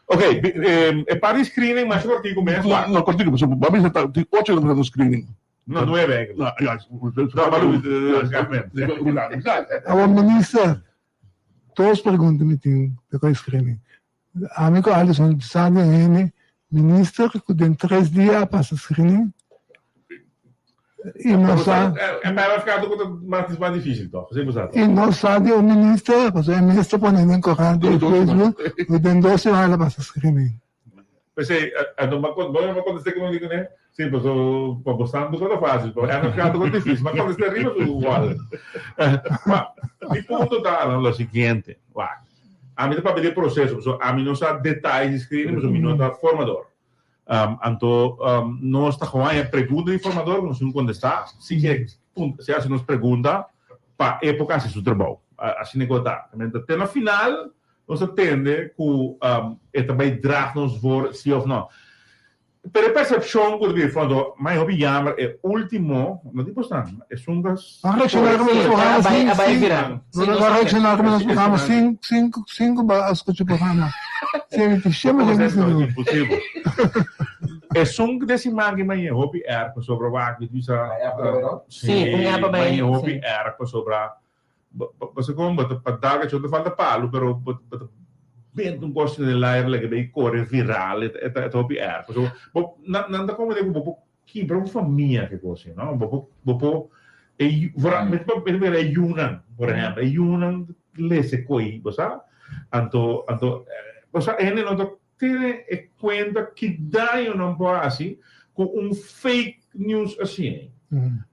Ok, e parti di screening masha kortiku mes. No, no kortiku, pasobra bo a bisa ta tin ocho hende ta screening. No, nuebe eigenlijk. No, ja. No, maar Luis, Awor minister, dos pregunta mi tin pa e screening. Ami ku Alison sa den hende minister ku den tres dia a pasa screening i no sa. E PFK ta mas mas dificil toch? Así bo sa. I no sa di un minister pasobra e minister pone den corant i Facebook ku den dos siman el a pasa screening. P'esei anto bo a kontest'é ku mi di kuné? Sí, paso pa bo santu ku ta fásil, pa MFK ta ku difísil. Mi a kontest'é riba su wòl. Ma mi punto ta lo siguiente, wak, ami ta papia di e proseso, pasobra ami no sa detayes di screening, pasobra mi no ta formador. Anto nos ta gewoon haña pregunta di formador ku nos tin ku kontestá, si e si e hasi nos pregunta pa e por hasi su trabou. Asina ku ta. Te na final Nos a tende ku e ta bai draag nos voor si of no. Pero e persepshon ku ta bin fondo, mai hopi jammer e ultimo, no di bosnan, esun ta. Nan reakshoná ku nos programa sin, sin, nan reakshoná ku nos programa sin, sin, sin ku bo a skucha programa. Si, ti shema dje mester duru. Imposibel. Esun ku den siman aki mai hopi erg pasobra wak mi bisa. Si, un app a bai. Mai hopi erg pasobra Bo sa kon bo ta pa daga cho ta falta palu pero bo ta benta un kos den el aire leke bay kore viral e ta hopi erg pasobra bo nan ta komprende ku bo por kibra un famia ke kos si no bo por bo por e mi ta mira e yunan por ehempel e yunan lese koi bo sa anto anto bo sa hende no ta tene e kuenta ki daño nan por hasi ku un fake news asina.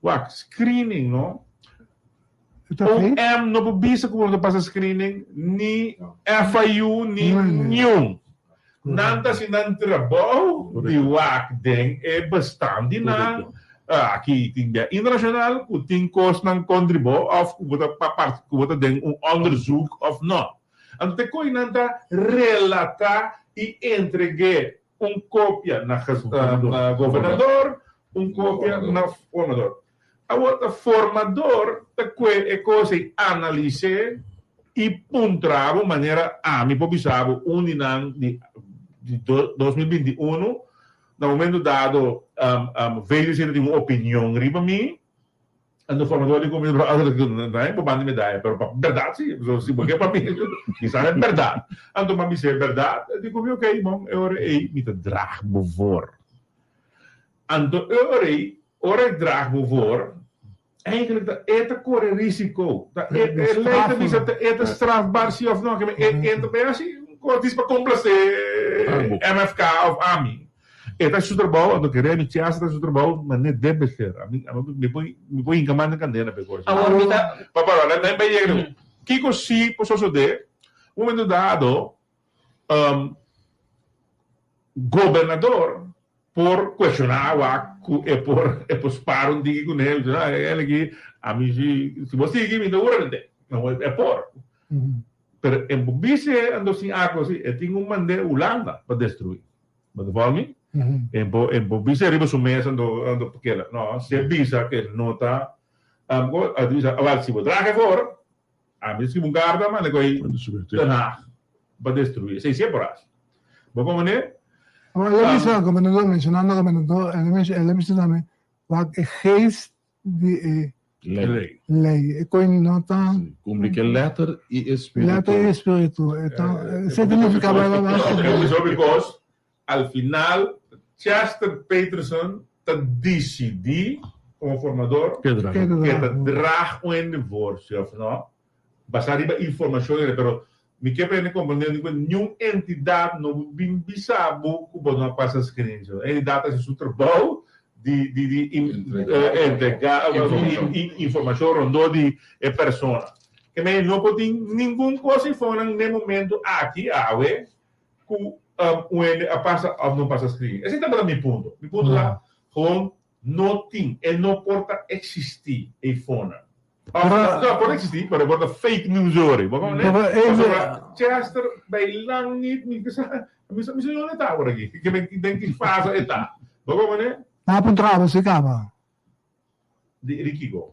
Wak, screening no. OM no por bisa ku bo no ta pasa screening, ni FIU, ni niun. Nan ta hasi nan trabou di wak den e bestand di nan. Aki tin bia internashonal ku tin kosnan kontra bo òf ku bo ta ku bo ta den un onderzoek òf no. Anto te koe nan ta relatá i entreg'é un kopia na gobernador, un kopia na formador. Awor ta formador ta kue e kos ei analis'é i puntra bo manera ami por bisa bo un di nan di 2021 na momento dado VDC ta tin un opinion riba mi. Anto formador di comida bo banda medaya pero pa berdad si so si bo ke pa mi mi sa e berdad anto pa mi sa e berdad e di ku mi ok bon e ora ei mi ta draag bo voor anto e ora ei ora e draag bo voor eigenlijk ta e ta kore risico ta e e lei ta bisa ta e ta strafbaar si of no e e ta bay hasi un kos dis pa komplase MFK of ami. E ta su trabou, anto kere mi chèns ta su trabou, ma ne debe ser. Ami, mi por, mi por hinka man den kandela p'e kos. Awor mi ta. Pa para, nan nan bai yega den. Kiko si por sosodé? Un momento dado, gobernador por kuestioná wak ku e por, e por spar un tiki kuné, bisa, ah, el aki, ami si, si bo sigui mi ta ura den te. E por. Pero e bo bis'é anto sin ako si, e tin un mand'é Hulanda pa destruí. Bo ta follow mi? E bo e bo bisa riba su mes anto anto keda. No, si e bisa ke no ta um a bisa awel si bo traha for ami ta skibi un karta manda koe Den Haag pa destrui. Esei si e por hasi. Bo komprende? Awor el a bisa gobernador mencionando gobernador el a bisa tambe wak e geest di e Lei. lei. E koi no ta. Kumpli ku e lèter i e spiritu. Lèter i e spiritu. E ta, esei ta nifiká bai bai bai. Oké, so because al final Chester Peterson ta disidí komo formador Ke draag. ke ta draag un divorsio òf no, basá riba informashon, pero mi ke pa hende komprendé ku niun entidat no por bin bisa bo ku bo no a pasa screening. E entidat ta hasi su trabou di di di entregá informashon rondó di e persona. Ke men no por tin ningun kos eifonan n'e momento aki awe ku un hende a pasa òf no pasa screening. Esei tabata mi punto. Mi punto ta gewoon no tin, e no por ta eksistí eifonan. No, por existi, pero por ta fake news ori. Bo comprende? Pasobra Chester bij lang niet, mi sa, mi sa, mi sa dónde ta awor aki. Ke men, den ki fase e ta. Bo comprende? Na puntra bo si kaba. Di, di kiko?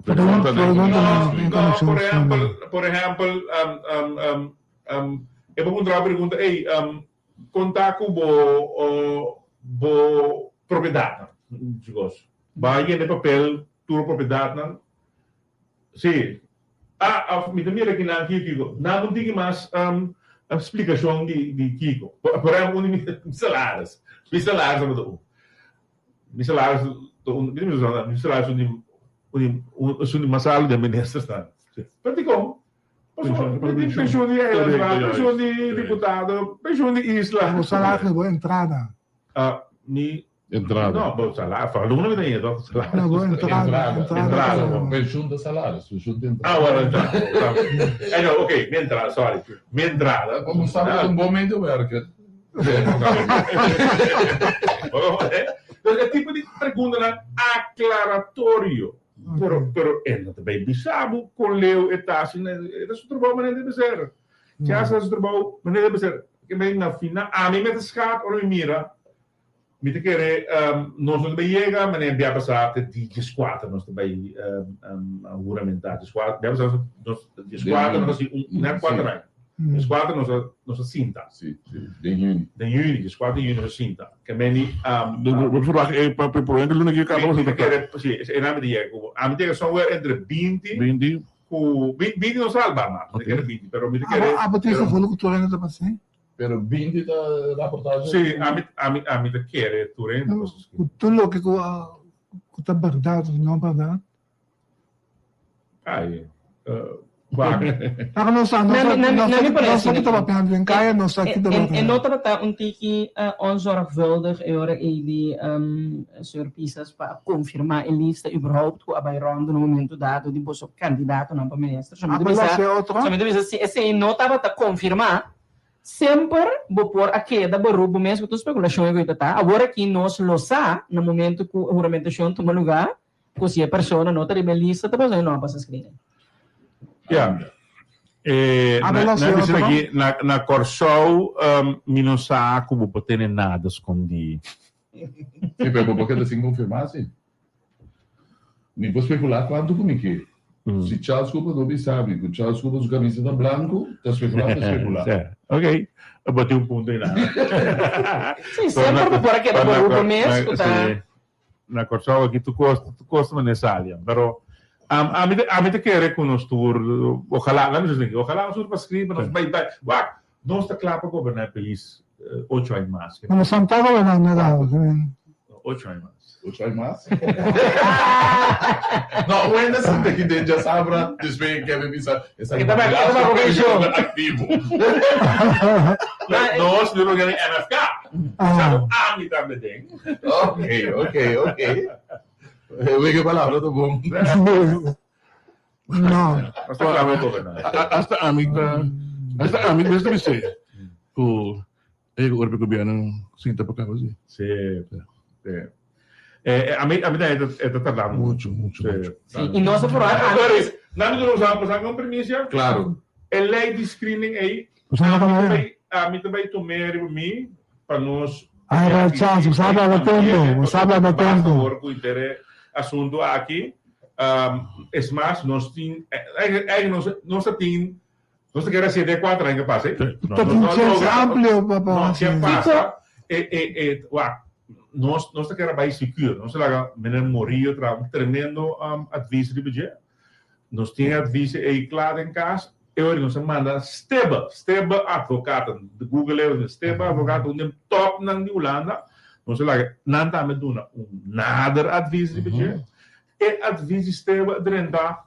Pregunta, pregunta No, no, por ehempel, por ehempel, um, um, um, um, e por puntra pregunta, ey, um, kon ta ku bo, uh, bo propiedadnan, chicos? Ba yena e papel tur propiedadnan. Sí. Ah, of mi ta mira kinan ki kiko. Nan un tiki mas um, splicacion di, di kiko. Por ehempel, un di mi salaris. Mi salaris tabata un. Mi salaris ta un, mi mi salaris un di, un di, un di mas alto den ministersnan. Pero dikon? Pasobra mi tin pensioen di eilandsraad, pensioen di diputado, pensioen di isla. Bo salaris bo entrada. Ah, mi Entrada. No, bo salaris, fa luna mi ta yendo, salaris. No, bo entrada, Entrada. entrada. Entrada. Pensioen ta salaris, pensioen ta entrada. Ah, bueno, entrada. Eh, no, ok, mi entrada, sorry. Mi entrada. Como sabe un bom medewerker. Entonces, e tipo di preguntanan aclaratorio. Pero, pero e no ta bay bisa bo con leu e ta asina, e ta su trabou manera debe ser. Si hace su trabou manera debe ser. Ke bay na final, ami me ta schaat ora mi mira Mi ta kere nos no ta bai yega manera bia pasá te di dieskuater nos ta bai huramentá. Dieskuater, bia pasá nos dieskuater nos a hasi un net kuater aña. Dieskuater nos a nos a sinta. Sí, sí, den yüni. Den yüni, dieskuater di yüni nos a sinta. Ke meni Bo verwagt e pa por e luna ki kaba Mi ta kere, sí, e nan mi ta yega ku ami ta yega somewhere entre binti Binti. ku binti no sal ba mas, mi ta kere binti pero mi ta kere. Abo tin gevoel ku tur hende ta pas'é? Pero 20 ta raportahe. Sí, ami, ami, ami ta kere tur hende por suscribi. Ku tur loke ku ku ta bèrdat òf no bèrdat. Ai, uh. Wak. Pero nos sa, nos Na mi- na mi- nos na mi nos parece sa kita que- papiando den kaya, nos sa kita En, en papiando. no tabata un tiki uh, onzorgvuldig e ora ei di um, señor Pisas pa confirma e lista überhaupt ku a bai rondo no momento dado di boso kandidatonan pa minister. So mi ta Apelá bisa, se otro. so mi ta bisa si esei no tabata confirma, semper bo por a keda beroep bo mes ku tur spekulashon ku ta ta. Awor aki nos lo sa na momento ku e huramentashon tuma lugar Ku si e persona no ta riba e lista ta pasobra e no a pasa screening. Ja. Eh, Ah, na, pero na, si bisa otro? aki, na, na Kòrsou, um, mi no sa ku bo por tene nada skondí. Sí, pero bo por keda sin konfirmá, sí. Mi por spekulá kuantu ku mi ke. Si Charles Cooper no bisa mi ku Charles Cooper su kamisa ta blanku, ta spekulá ta spekulá. Sí, ok. Bo tin un punto einan. Sí, semper bo por a keda bo rubo mes ku ta. Na Kòrsou aki tur kos tur kos ta manera sali pero ami ta ami ta kere ku nos tur ojalá laat mi bisa ojalá nos tur pa skribi pa nos bai bai wak nos ta kla pa goberná e pais ocho aña mas. No nos ta gobernando nada. Ocho aña mas. Ocho aña mas? No, wende sinta aki den djasabra despues Kevin bisa esaki E ta bai ku penshon. aktivo. Nos lo gana MFK. Ah. Ami tambe den. Ok, ok, ok. Wege palabra ta bon. No. Hasta ami Hasta ami ta hasta ami mes ta bis'é ku e ora pa gobierno sinta pa kaba si. Sí, sí. Eh, ami ami ta e ta tardando. Mucho, mucho, mucho. Sí, i nos a proba Sorry, nami ta usa pasá con permisia. Claro. E ley di screening ei, Pues no ami ta kaba. bai ami ta bai tom'é riba mi pa nos Ay, ra chance, bo sa habla na tempo, bo sa habla na Basta tempo. hoor ku intere asuntu aki. Um, es mas, nos tin, eigenlijk nos, nos ta tin, nos ta kere hasié kuater aña ke pasa, eh? Ta tin Nos no chance logra, amplio pa pa no, hasi. ke pasa, e, e, e, wak, nos, nos ta kere bai secure, nos ta laga meneer Morillo traha un tremendo um, advies riba dje. Nos tin e advies ei kla den kas, e ora nos a manda Stebbe, Stebbe Advocaten, Google e, Stebbe Advocaten, un den topnan di Hulanda, nos a laga nan tambe duna un nader advies riba dje. E advies di Stebbe a drenta,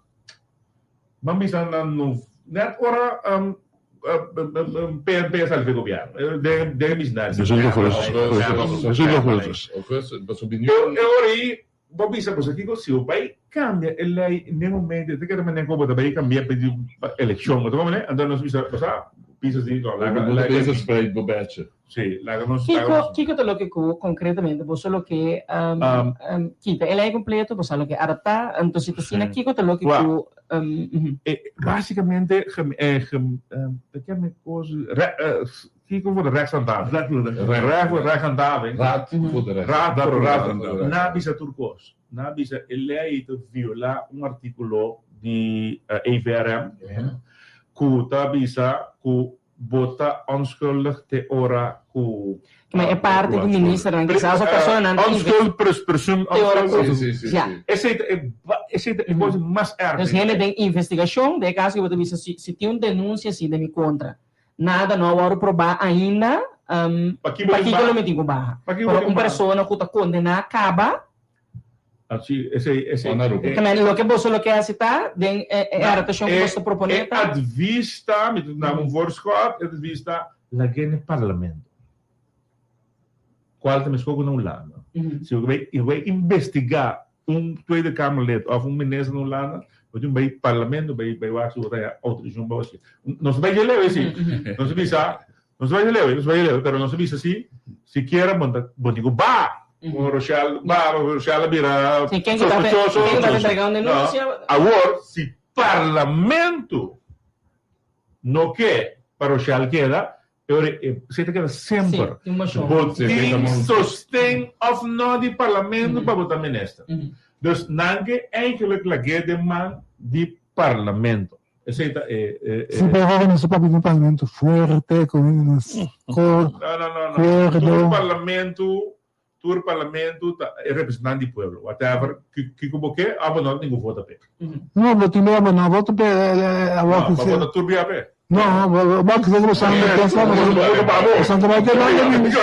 ban bisa na no, net ora PNP a sali for e gobierno, den den e misnari. Augustus. Augustus, pasobra E biniu. ora ei Bo bisa boso kiko si bo bai kambia e lei den momento e ta keda manera ku bo ta bai kambia pa di elekshon bo ta komprende anto nos bisa bo sa bisa si no laga Bo ta laga bisa spreid bo beche. si laga nos laga Kiko nos kiko ta loke ku konkretamente boso lo ke kita e lei kompleto boso lo ke adaptá anto si ta asina kiko ta loke ku E basikamente gem gem ta kende kos re Kiko voor de rechtshandhaving? Recht voor rechtshandhaving. Raad voor de recht. Raad voor de recht. Na bisa tur kos. Na bisa e lei ta viola un artíkulo di EVRM ku ta bisa ku bo ta onschuldig te ora ku. Ma e parti ku ministernan kisas of personanan ta Onschuld pres presum Te ora ku. Sí, sí, sí, Ja. sí. Esei ta e esei ta e kos mas erg. Dus hende den investigashon, den e kaso ku bo ta bisa si si tin un denunsia si den mi kontra. Nada no a wòrdu probá ainda, Pakiko pakiko lo mi tin ku baha? Pakiko Pero tin un baha? persona ku ta kondená kaba, Ah, sí, esei, esei. Juan Aruba. También loke boso lo ke hasi ta den e e Na, arrestashon ku e, boso ta proponé e ta. advies ta, mi ta duna un voorschot, e advies ta, lag'é na e parlamento. Kual ta meskos ku na Hulanda. Si bo bai, bo bai investigá un Tweede Kamerlid òf un minister na Hulanda, bo tin bai parlamento bai bai wak si bo ta haña outorisashon pa hasi. Nos ta bai dje leu esei. Nos ta bisa, nos ta bai dje leu, nos ta bai dje leu, pero nos ta bisa si sikiera bo ta bo tin ku baha. Ku Rochelle baha, Rochelle a bira Si ken ku ta sospechoso. ken ku ta entrega un denunsia. Awor si parlamento no ke pa Rochelle keda, E ora e esei ta keda semper. Sí, tin moshon. Bo tin sosten of no di parlamento pa bo ta minister. Dus nan ke eigenlijk lag'é den man di parlamento. Esei ta e e e. Sí, pero ora nos ta papia di un parlamento fuerte ku hende nos No, no, no, no. Kuerdo. Tur parlamento, tur parlamento ta e representante di pueblo. Whatever, kiko bo ke, abo no tin ku vota p'e. No, bo tin bo no vota p'e, abo No, ke bo se. vota tur bia p'e. No, bo ke se bo san de pensa, bo san ta bai te nan de minister.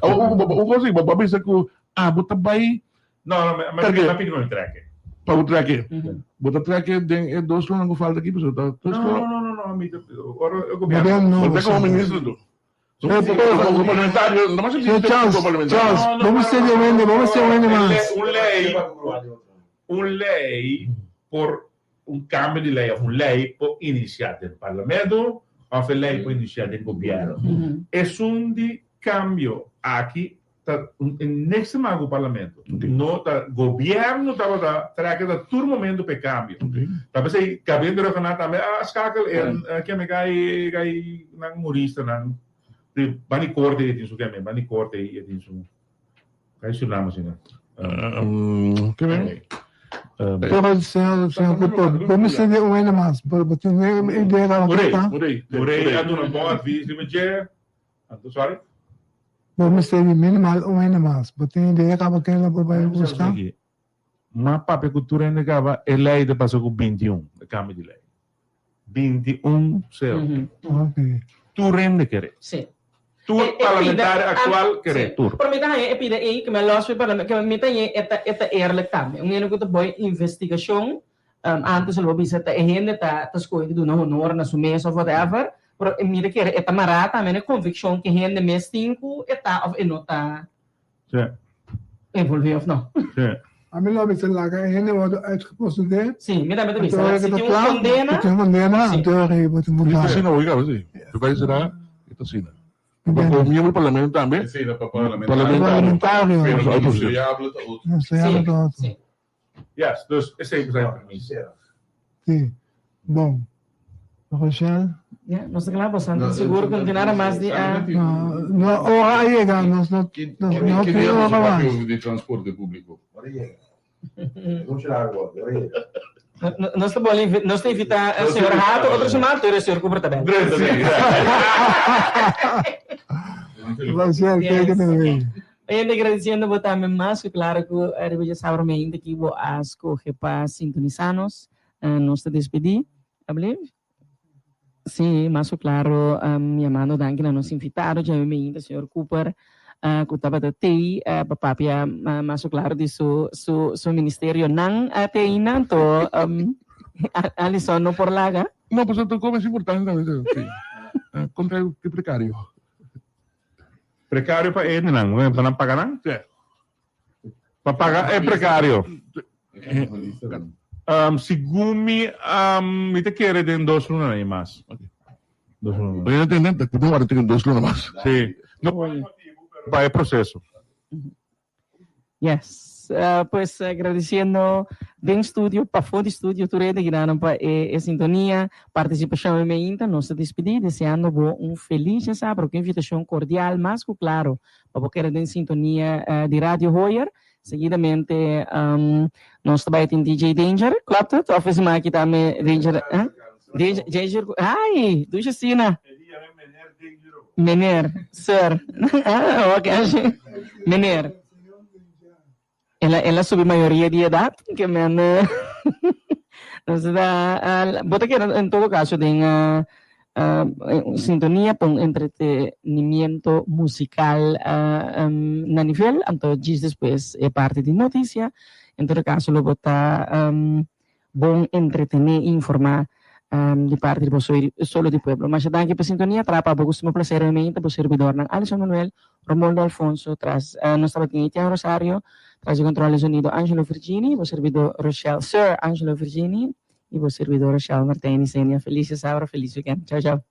Un kos, bo a bisa ku abo ta bai. No, no, mi Trek e. a pidi pa mi trek e. Pa bo trek e. Bo ta trek e den e dos lunan ku falta aki pasobra ta tres No, luna. no, no, no, mi ta ora e gobierno. Gobierno Bo ta komo minister anto. Komo parlamentario, no mas Señor Charles, komo parlamentario. Charles, No, no, vamos no, ser no, de no, wende, no, vamos ser no, wende un mas. lei- Un lei, un lei por un cambio di lei of un lei por inicia den parlamento of e lei por inicia den gobierno. Esun di cambio aki ta un e niks te maka ku parlamento. No ta gobierno tabata trek ta tur momento pa e cambio. Ta p'esei Gabinete Rhuggenaath tambe a skakel en keme kai kai nan huristanan di ban di korte e tin su keme ban di korte e tin su kai su nam asina. Keme? Pero señor señor Cooper, bo mester di un hende mas, bo bo tin un idea kaba Murray, ta? Murray, Murray a duna bon advies riba dje. Anto sorry. Bo mester di minimal un hende mas. Bo tin idea kaba ken lo por bai buska? Ma papia ku tur hende kaba e lei ta pasa ku binti un, e kambio di lei. 21 sero. Ok. Tur hende kere. Sí. Tur E- e parlamentario pida- aktual ah, kere, sí. tur. Pero mi ta haña e pida ei, ku mi a lòs for e parlamento, ku mi ta haña e ta e ta eerlijk tambe. Un hende ku ta boi investigashon, antes lo bo bisa ta e hende ta ta skohe di duna honor na su mes of whatever, pero mi ta kere e ta mará tambe na e konvikshon ku e hende mes tin ku e ta of e no ta envolví of no. A mi lo bisa laga e hende wordo uitgeprocedeerd. Sí, mi tambe ta Anto bisa. ora Si ku ta tin un kla, kondena. si tin un kondena, anto ora ei bo tin ku Ta kla. asina hoy caba si. Lo bay será e ta asina. Pa como miembro del parlamento tambe. Esei ta pa parlamentario. Parlamentario. Pero Pero ministeriabel ta otro. Ministeriabel ta otro. Sí. Yes, dus esei ku sa permis. Sí, bon. Rochelle? Ja, nos ta kla, bastante sigur ku no tin nada mas di a. No, no, ora a yega, nos no, nos no tin ora mas. Di transporte públiko. Ora yega. Nos ta boli, nos ta invita señor Hato otro semana, pero señor Cooper ta bèn. Rochelle, take it away. Oyente agradeciendo bo tambe mas cu claro cu riba dje sabro mainta ki bo a scoge pa sintonisa nos. Nos ta despedi. I believe. Si, mas cu claro yamando danki na nos invitado dje mainta señor Cooper cu tabata tey pa papia mas cu claro di su su su ministerio nan te ainda anto Alison no por laga. No, pasobra ta como es importante tambe si. Contra e precario. Precario pa hendenan, pa nan paga nan? Sí. Pa paga e precario. Segun mi, mi ta kere den dos luna i mas. Dos luna. Porque no tenden, te guarda tin dos luna mas. Sí. No pa e proceso. Yes. Pues agradeciendo den studio, pafó di studio, tur hende ginanan pa e e sintonia, participacion e meinta. Nos ta despedi deseando bo un feliz djasabra cu invitacion cordial mas cu claro pa bo keda den sintonia di Radio Hoyer. Seguidamente nos ta bay tin DJ Danger, klopt het? Of is maki tambe Danger? Eh? Danger, Danger, ay, dushi asina. Meneer, sir. Ah, ok. Meneer. El a, el a subi mayoria di edad, ke men nos ta, bo ta keda en todo caso den sintonia pa un entretenimiento musical na nivel, anto djis despues e parti di noticia, en todo caso lo bo ta Bon entretené i informá di parti di bo Solo di Pueblo. Masha danki pa sintonia. Traha pa bo ku sumo plaser i mei ta bo sirbidornan Alison Manuel, Romoldo Alfonso, tras nos tabatin Etienne Rosario, tras di control di sonido Angelo Virgini, bo sirbidor Rochelle, Sir Angelo Virgini i bo sirbidor Rochelle Martijn Isenia. Feliz djasabra, feliz weekend. Chao chao.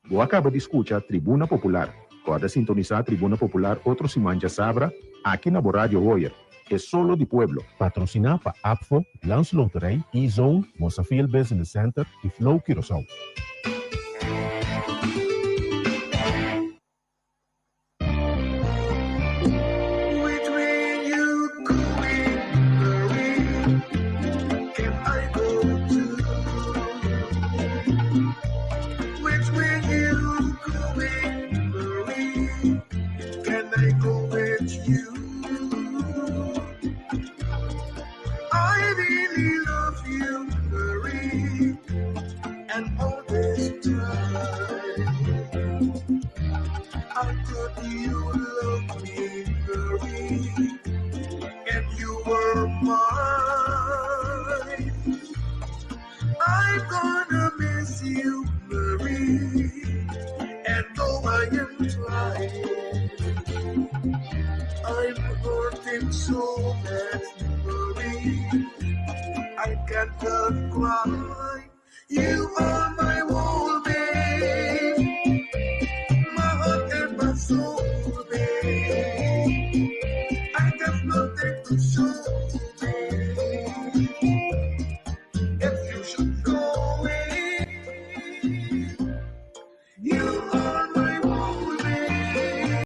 Bo a kaba di skucha Tribuna Popular. Kòrda sintonisá Tribuna Popular otro siman djasabra aki na bo Radio Hoyer, E Solo di Pueblo. Patrosiná pa APFO, Landsloterij, E-Zone, Mosafil Business Center i Flow Curaçao. gonna miss you, Marie. And though I am trying, I'm hurting so bad, Marie. I can't but cry. You are my whole babe, my heart and my soul, babe. I got nothing to show, babe. If you should go away, you.